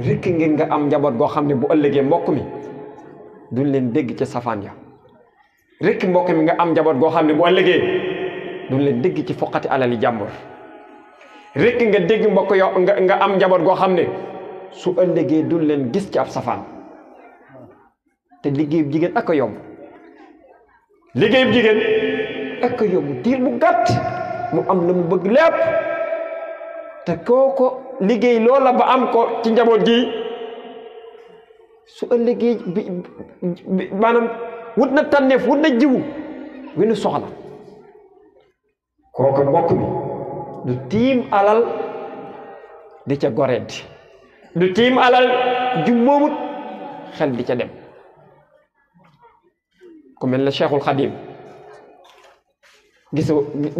rekk ngir nga am njaboot goo xam ne bu ëllëgee mbokk mi duñ leen dégg ca safaan ya rekk mbokk mi nga am njaboot goo xam ne bu ëllëgee duñ leen dégg ci foqati alali jàmbur rekk nga dégg mbokk yow nga am njaboot goo xam ne su ëllëgee duñ leen gis ci ab safaan te liggéeyub jigéen ak a yomb liggéeyub jigéen ak a yomb diir bu gàtt mu am la mu bëgg lépp te kooko liggéey loola ba am ko ci njaboot gi su ëllëgee maanaam wut na tànneef wut na jiwu wi nu soxla kooku mbokk mi du tiim alal di ca goreet du tiim alal ju moomut xel di ca dem ku mel ne Cheikhul Khadim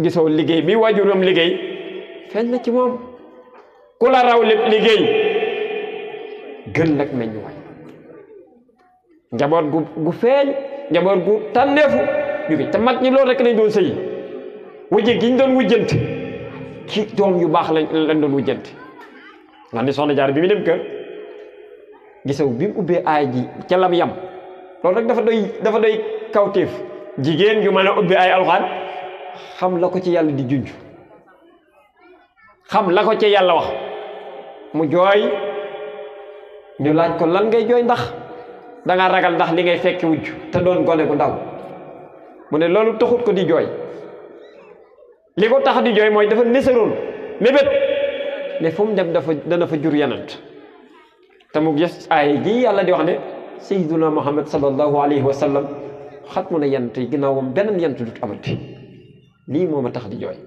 gisoo liggéey bi waajuram liggéey feeñ na ci moom ku la raw lépp liggéey gën lak meññ waay njaboot gu feeñ njaboot gu tànneefu jóge te mag ñi loolu rek lañ doon sëyi wujje gi ñu doon wujjante ci doom yu baax lañ doon wujjante nga ni soxna jaar bi mu dem kër gisaw bi mu ubbee aay ji ca lam yam loolu rek dafa doy kawtéef jigéen ju mën a ubbee ay alxuraan xam la ko ci yàlla di junj xam la ko ci yàlla wax mu jooy ñu laaj ko lan ngay jooy ndax danga ragal ndax li ngay fekki wujj te doon gone gu ndaw mu ne loolu taxut ko di jooy li ko tax di jooy mooy dafa nësaroon mébét ne fu mu dem dana fa jur yenant te mu gis ay ji yàlla di wax ne sayyiduna Muhammad sallallahu alayhi wa sallam xat mu ne yent yi ginnaawam beneen yent dut amati lii moo ma tax di jooy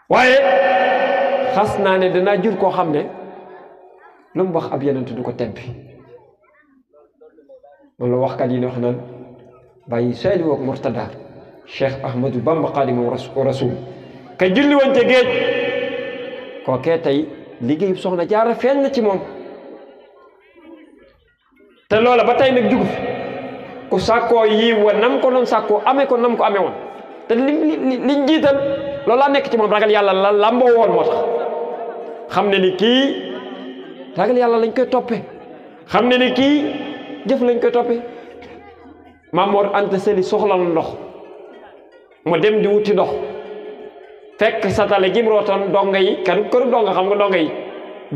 waaye xas naa ne danaa jur koo xam ne lu mu wax ab yenent du ko tebbi moom la waxkat yi ne wax naan bàyyi saali woog Murtada Cheikh Ahmadou Bamba Xaadimu Rasuul ka julli woon ca géej kookee tey liggéey soxna jaara feeñ na ci moom te loola ba tey nag jugu fi ku sàkkoo yi wa nam ko doon sàkkoo amee ko nam ko amee woon te liñ jiital loolaa nekk ci moom ragal yàlla la lamboo woon moo tax xam ne ni kii ragal yàlla lañ koy toppee xam ne ni kii jëf lañ koy toppee Maam Mor Anta Sali soxla na ndox mu dem di wuti ndox fekk satale gi mu rootoon donga yi këru donga xam nga donga yi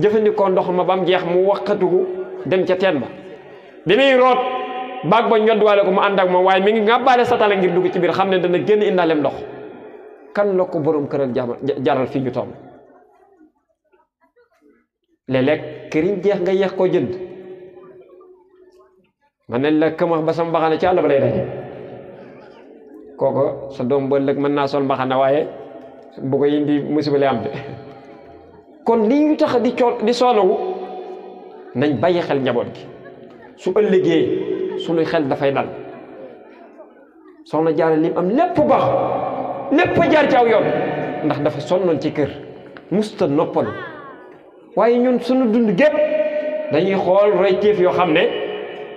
jëfandikoo ndox ma ba mu jeex mu waxatugu dem ca teen ba bi muy root baag ba ñodduwaale ko mu ànd ak moom waaye mi ngi ngàbbaale satale ngir dugg ci biir xam ne dana génn indaaleem ndox kan la ko borom këral jaral fii ñu toll léeg-léeg këriñ jeex nga yeex koo jënd man nañ la këmax ba sa mbaxana ci àll ba lay daje kooko sa doom ba ëllëg mën naa sol mbaxana waaye bu ko indi musiba lay am de kon lii ñu tax di soonawu nañ bàyyi xel njaboot gi su ëllëgee suñuy xel dafay dal soxna Jaara lim am lépp baax lépp jaar ci aw yoon ndax dafa sonnoon ci kër musta noppalu waaye ñun suñu dund gépp dañuy xool roy téef yoo xam ne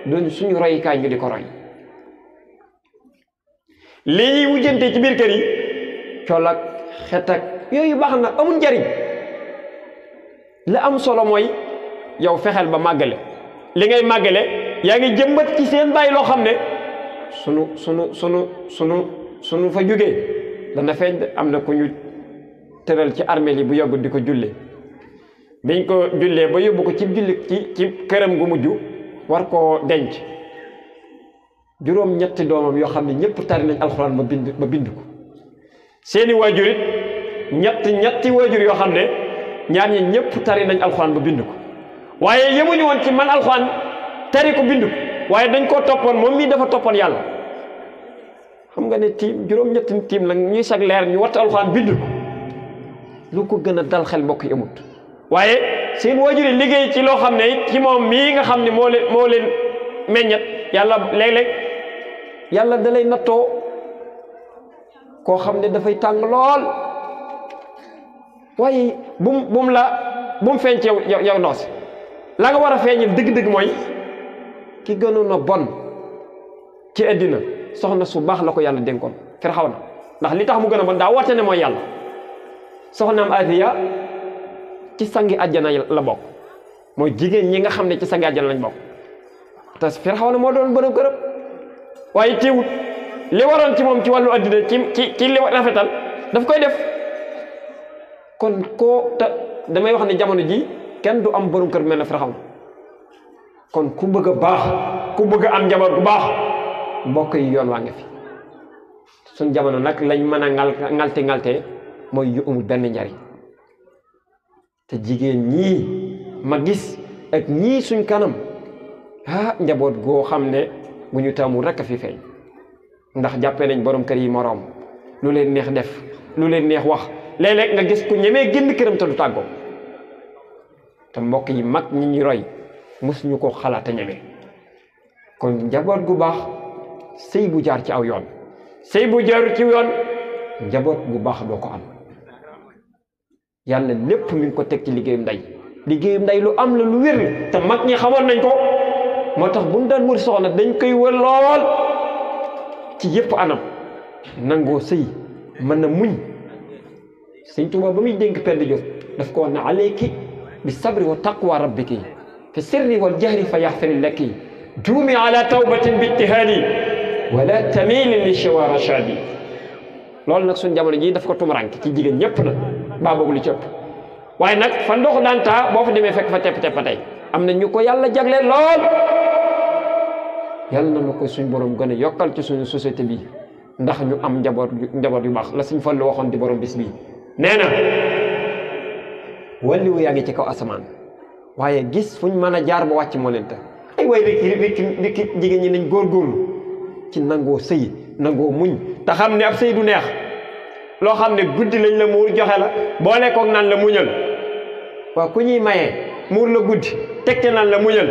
doon suñu royukaay ñu di ko roy lii ñuy wujjante ci biir kër yi col ak xet ak yooyu baax na amul njariñ la am solo mooy yow fexeel ba màggale li ngay màggale yaa ngi jëmbat ci seen bàyyi loo xam ne sunu fa jógee dana feeñ am na ku ñu tëral ci armée yi bu yogg di ko jullee biñ ko jullee ba yóbbu ko ci julli ci këram gu mujj war koo denc juróom-ñetti doomam yoo xam ne ñëpp tari nañ alxuraan ba bind ko seeni waajur it ñetti waajur yoo xam ne ñaar ñi ñëpp tari nañ alxuraan ba bind ko waaye yemuñu woon ci man alxuraan tari ko bind ko waaye dañ koo toppoon moom mii dafa toppoon yàlla xam nga ne tiim juróom-ñetti tiim la ñuy sag leer ñu watt alxuraan bind ko lu ko gën a dal xel mbokk yi amut waaye seen waajur yi liggéey ci loo xam ne it ci moom mii nga xam ne moo leen meññat yàlla léeg-léeg yàlla da lay nattoo koo xam ne dafay tàng lool waaye bum feeñ ci yow noos la nga war a feeñal dëgg-dëgg mooy ki gënoon a bon ci àddina soxna su baax la ko yàlla dénkoon Firawna ndax li tax mu gën a bon daa woote ne mooy yàlla soxnaam Asiya ci sangi àjjana la bokk mooy jigéen ñi nga xam ne ci sangi àjjana lañ bokk te Firawna moo doon bërëb gërëb waaye teewut li waroon ci moom ci wàllu àddina ci li rafetal daf koy def kon damay wax ne jamono ji kenn du am borom kër mel ne Firawna kon ku bëgg a baax ku bëgg a am njaboot bu baax mbokk yi yoon waa nga fi suñ jamono nag lañ mën a ngalte mooy yu amul benn njariñ te jigéen ñii ma gis ak ñii suñ kanam njaboot goo xam ne bu ñu taamul rek a fi feeñ ndax jàppee nañ borom kër yi moroom lu leen neex def lu leen neex wax léeg-léeg nga gis ku ñemee génn këram te du tàggoo te mbokk yi mag ñi ñi roy mosuñu ko xalaat a ñeme kon njaboot gu baax sëy bu jaar ci aw yoon sëy bu jaar ci yoon njaboot gu baax doo ko am yàlla lépp mi ngi ko teg ci liggéeyum ndey lu am la lu wér la te mag ñi xamoon nañ ko moo tax bu mu daan wër soxna dañ koy wër lool ci yépp anam nangoo sëy mën na muñ Sëñ Tuubaa ba muy dénk Penda Diop daf ko wax ne alayki bi sabri wa taqwa rabbiki fi sirri wal jahri fa yaxfiri laki duumi ala tawbatin bi ijtihaadi wala tamili li shiwa rashadi loolu nag suñ jamono ji daf ko tumuranke ci jigéen ñëpp na baa boobu li ci ëpp waaye nag fa ndox daan taa boo fa demee fekk fa tepp tey am na ñu ko yàlla jagleel lool yàlla na ma ko suñ borom gën a yokkal ci suñu société bi ndax ñu am njaboot yu baax la suñ Fallu waxoon di borom bis bii nee na wàlliwu yaa ngi ci kaw asamaan waaye gis fuñ mën a jaar ba wàcc moo leen te ay way rikki jigéen ñi nañ góorgóorlu ci nangoo sëy nangoo muñ te xam ne ab sëy du neex loo xam ne guddi lañ la muur joxe la boole koog naan la muñal waaw ku ñuy mayee muur la guddi teg te naan la muñal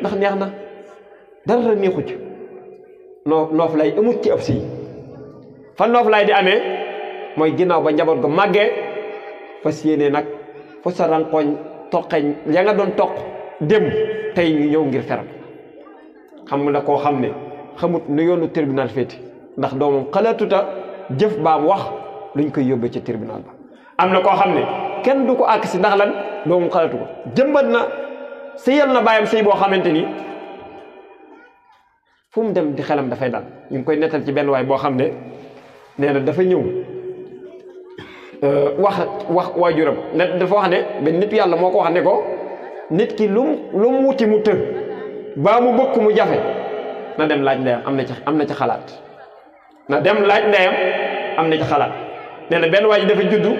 ndax neex na dara neexu ci noof lay amut ci ab sëy fa noof lay di amee mooy ginnaaw ba njaboot ga màggee fas yéene nag fu sa rankoñ toqeñ ya nga doon toq dem tey ñu ñëw ngir feral xam na koo xam ne xamut nu yoonu tribunal féeti ndax doomam xalaatuta jëf baam wax luñ koy yóbbee ci tribunal ba am na koo xam ne kenn du ko àkk si ndax lan doomam xalaatu ko jëmbat na sëyal na bàyyam sëy boo xamante ni fu mu dem di xelam dafay dal ñu ngi koy nettal ci benn waay boo xam ne nee na dafa ñëw wax waajuram ne dafa wax ne benn nit yàlla moo ko wax ne ko nit ki lu mu wuti mu të baa mu bëgg mu jafe na dem laaj ndeyam am na ci xalaat na dem laaj ndeyam am na ci xalaat nee na benn waay ji dafa juddu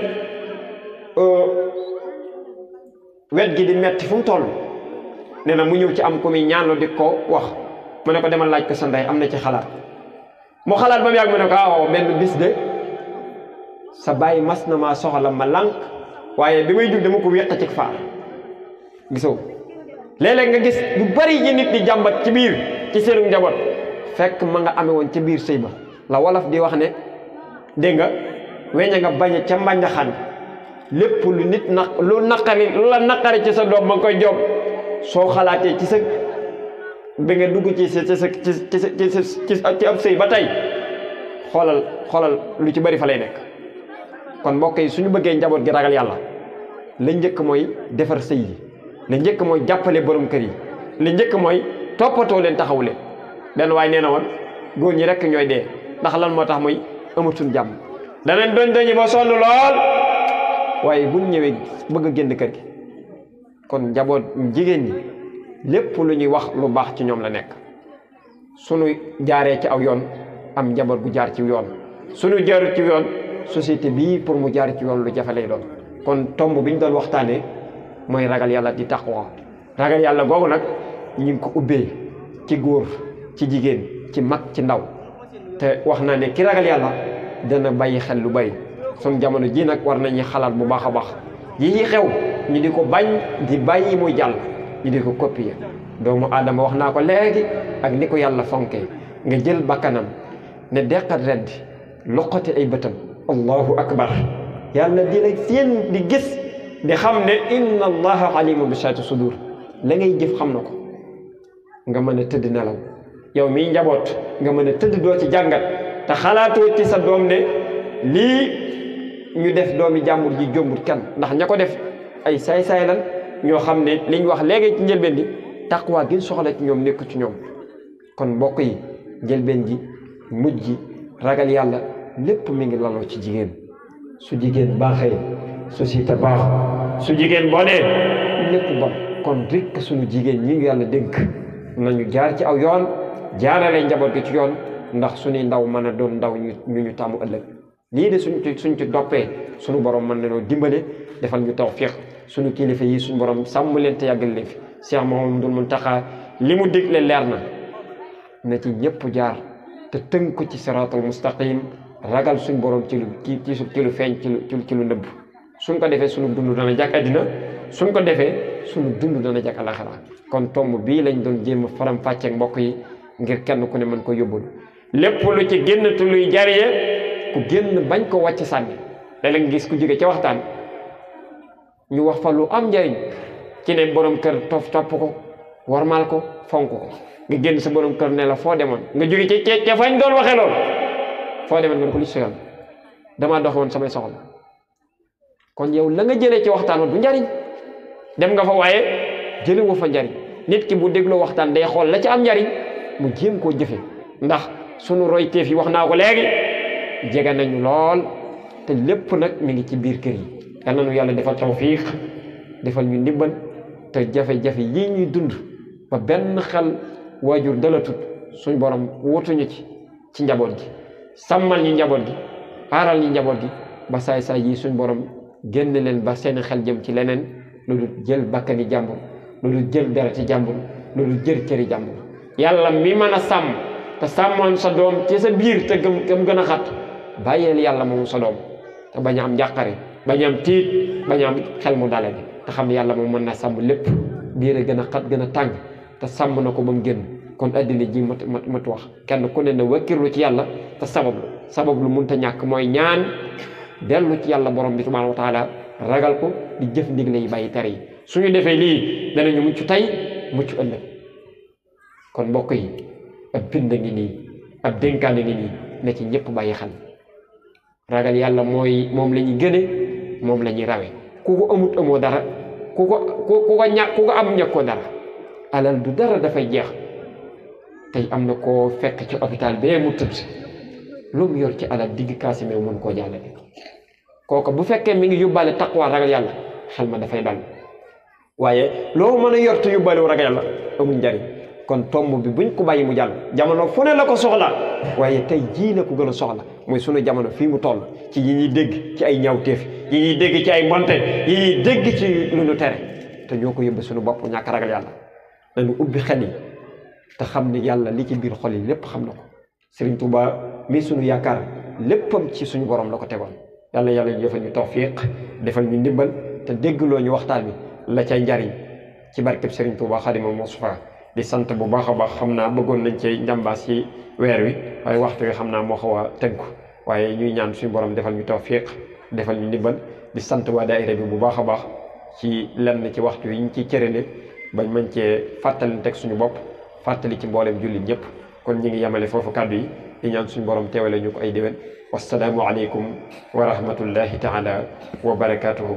wet gi di metti fu mu toll nee na mu ñëw ci am ku muy ñaanlu di ko wax mu ne ko demal laaj ko sa ndey am na ci xalaat mu xalaat ba mu yàgg mu ne ko waaw benn bis de sa bàyyi mas na maa soxla ma lànk waaye bi may jug dama ko wéq ci faar gisoo léeg-léeg nga gis bu bari yi nit di jàmbat ci biir ci seenu njaboot fekk ma nga amee woon ca biir sëy ba la wolof di wax ne dégg nga weña nga bañ ca mbànjaxaan lépp lu nit lu la naqari ci sa doom ma nga koy job soo xalaatee ci sa bi nga dugg ci ab sëy ba tey xoolal lu ci bari fa lay nekk kon mbokk yi suñu bëggee njaboot gi ragal yàlla la njëkk mooy defar sëy yi la njëkk mooy jàppale borom kër yi la njëkk mooy toppatoo leen taxawu leen benn waaye nee na woon góor ñi rekk ñooy dee ndax lan moo tax muy amatuñ jàmm danañ doñ ba sonn lool waaye buñ ñëwee bëgg a génn kër gi kon njaboot jigéen ñi lépp lu ñuy wax lu baax ci ñoom la nekk suñu jaaree ci aw yoon am njaboot bu jaar ci yoon suñu jaarut ci yoon société bii pour mu jaar ci yoon lu jafe lay doon kon tomb bi ñu doon waxtaanee mooy ragal yàlla di taqwa ragal yàlla googu nag ñu ngi ko ubbee ci góor ci jigéen ci mag ci ndaw te wax naa ne ki ragal yàlla dana bàyyi xel lu bari sun jamono ji nag war nañu xalaat bu baax a baax yi xew ñu di ko bañ di bàyyi muy jàll ñu di ko copier doomu aadama wax naa ko léegi ak ni ko yàlla fonkee nga jël bakkanam ne deqat reddi loqati ay bëtam allahu akbar yàlla di la seen di gis di xam ne inna allaha alimu bi shaati sudur la ngay jëf xam na ko nga mën a tëdd nelaw yow miy njaboot nga mën a tëdd doo ci jàngat te xalaatoo ci sa doom ne lii ñu def doomi jàmbur ji jombut kenn ndax ña ko def ay saay-saay lan ñoo xam ne liñ wax léegi ci njëlbeen gi taqwa gi soxla ci ñoom nekk ci ñoom kon mbokk yi njëlbeen gi mujj gi ragal yàlla lépp mi ngi laloo ci jigéen su jigéen baaxee société baax su jigéen bonee lépp bon kon rek suñu jigéen ñi yàlla dénk nañu jaar ci aw yoon jaarale njaboot gi ci yoon ndax suñuy ndaw mën a doon ndaw ñu tàmmu ëllëg lii de suñ ci doppee suñu borom mën nañoo dimbale defal ñu tawfiq suñu kilifa yi suñu borom sàmm leen te yàggal leen fi Cheikh Mouhamadoul Mountakha li mu digle leer na ci ñëpp jaar te tënku ci siraatul mustaqim ragal suñ borom ci lu feeñ ci lu nëbb suñ ko defee suñu dund dana jàkk àddina suñ ko defee suñu dund dana jàkk alaxira kon tomb bii lañ doon jéem a faram fàcceeg mbokk yi ngir kenn ku ne mën ko yóbbul lépp lu ci génn te luy jariye ku génn bañ ko wàcc sànni léeg-léeg nga gis ku jóge ca waxtaan ñu wax fa lu am njariñ ci ne borom kër topp ko warmaal ko fonk ko nga génn sa borom kër ne la foo demoon nga jóge ca fañ doon waxee lool foo demoon nga ne ko li soyoon damaa dox woon samay soxla kon yow la nga jëlee ci waxtaan woon du njariñ dem nga fa waaye jële woo fa njariñ nit ki bu dégloo waxtaan day xool la ci am njariñ mu jéem koo jëfe ndax sunu royteef yi wax naa ko léegi jege nañu lool te lépp nag mi ngi ci biir kër yi yal na nu yàlla defal tawfiq defal ñu ndimbal te jafe-jafe yii ñuy dund ba benn xel waajur dalatut suñ borom wutuñu ci njaboot gi sàmmal ñu njaboot gi aaral ñu njaboot gi ba saay-saay yi suñ borom génn leen ba seen xel jëm ci leneen lu dul jël bakkani jàmbur lu dul jël dereti jàmbur lu dul jël cëri jàmbur yàlla mi mën a sàmm te sàmmoon sa doom ci sa biir te gëm gën a xat bàyyeel yàlla moom sa doom te bañ a am njàqare bañ a am tiit bañ a am xel mu dale bi te xam yàlla moom mën na sàmm lépp biir a gën a xat gën a tàng te sàmm na ko ba mu génn kon addina ji mat wax kenn ku ne na wakkirlu ci yàlla te sabablu mënta ñàkk mooy ñaan dellu ci yàlla borom bi subhanahu wa taala ragal ko di jëf ndigle yi bàyyi tere yi suñu defee lii danañu mucc tey mucc ëllëg kon mbokk yi ab bind ngi nii ab dénkaane ngi nii ne ci ñëpp bàyyi xel ragal yàlla mooy moom la ñuy gëne moom la ñuy rawe ku ko amut amoo dara ku ko am ñàkkoo dara alal du dara dafay jeex tey am na koo fekk ci hôpital bee mu tëdd lu mu yor ci alal digg kaasi meew mën koo jàllale kooku bu fekkee mi ngi yóbbaale taqwa ragal yàlla xel ma dafay dal waaye loo mën a yor te yóbbaale ragal yàlla amul njariñ kon tomb bi buñ ko bàyyi mu jàll jamono fu ne la ko soxla waaye tey jii la ko gën a soxla mooy sunu jamono fii mu toll ci yi ñuy dégg ci ay ñaawteef yi ñuy dégg ci ay mbonte yi ñuy dégg ci lu ñu tere te ñoo ko yóbbe suñu bopp ñàkk ragal yàlla nañu ubbi xel yi te xam ne yàlla li ci biir xol yi lépp xam na ko Sëriñ Tuuba mii suñu yaakaar léppam ci suñu borom la ko tegoon yàlla ñu defal ñu tawfiq defal ñu ndimbal te déggloo ñu waxtaan bi la cay njariñ ci barkeb Sëriñ Tuuba Xaadimu Mustafaa di sant bu baax a baax xam naa bëggoon nañ ci njàmbaas ci weer wi waaye waxtu wi xam naa moo xaw a tënku waaye ñuy ñaan suñu borom defal ñu tawfiq defal ñu ndimbal di sant waa daayira bi bu baax a baax ci lenn ci waxtu yi ñu ciy cërale bañ mën cee fàttali teg suñu bopp fàttali ci mboolem jullit ñëpp kon ñi ngi yemale foofu kàddu yi di ñaan suñu borom teewale ñu ko ay déwén wassalaamu aleykum wa rahmatullahi taala wa barakatuhu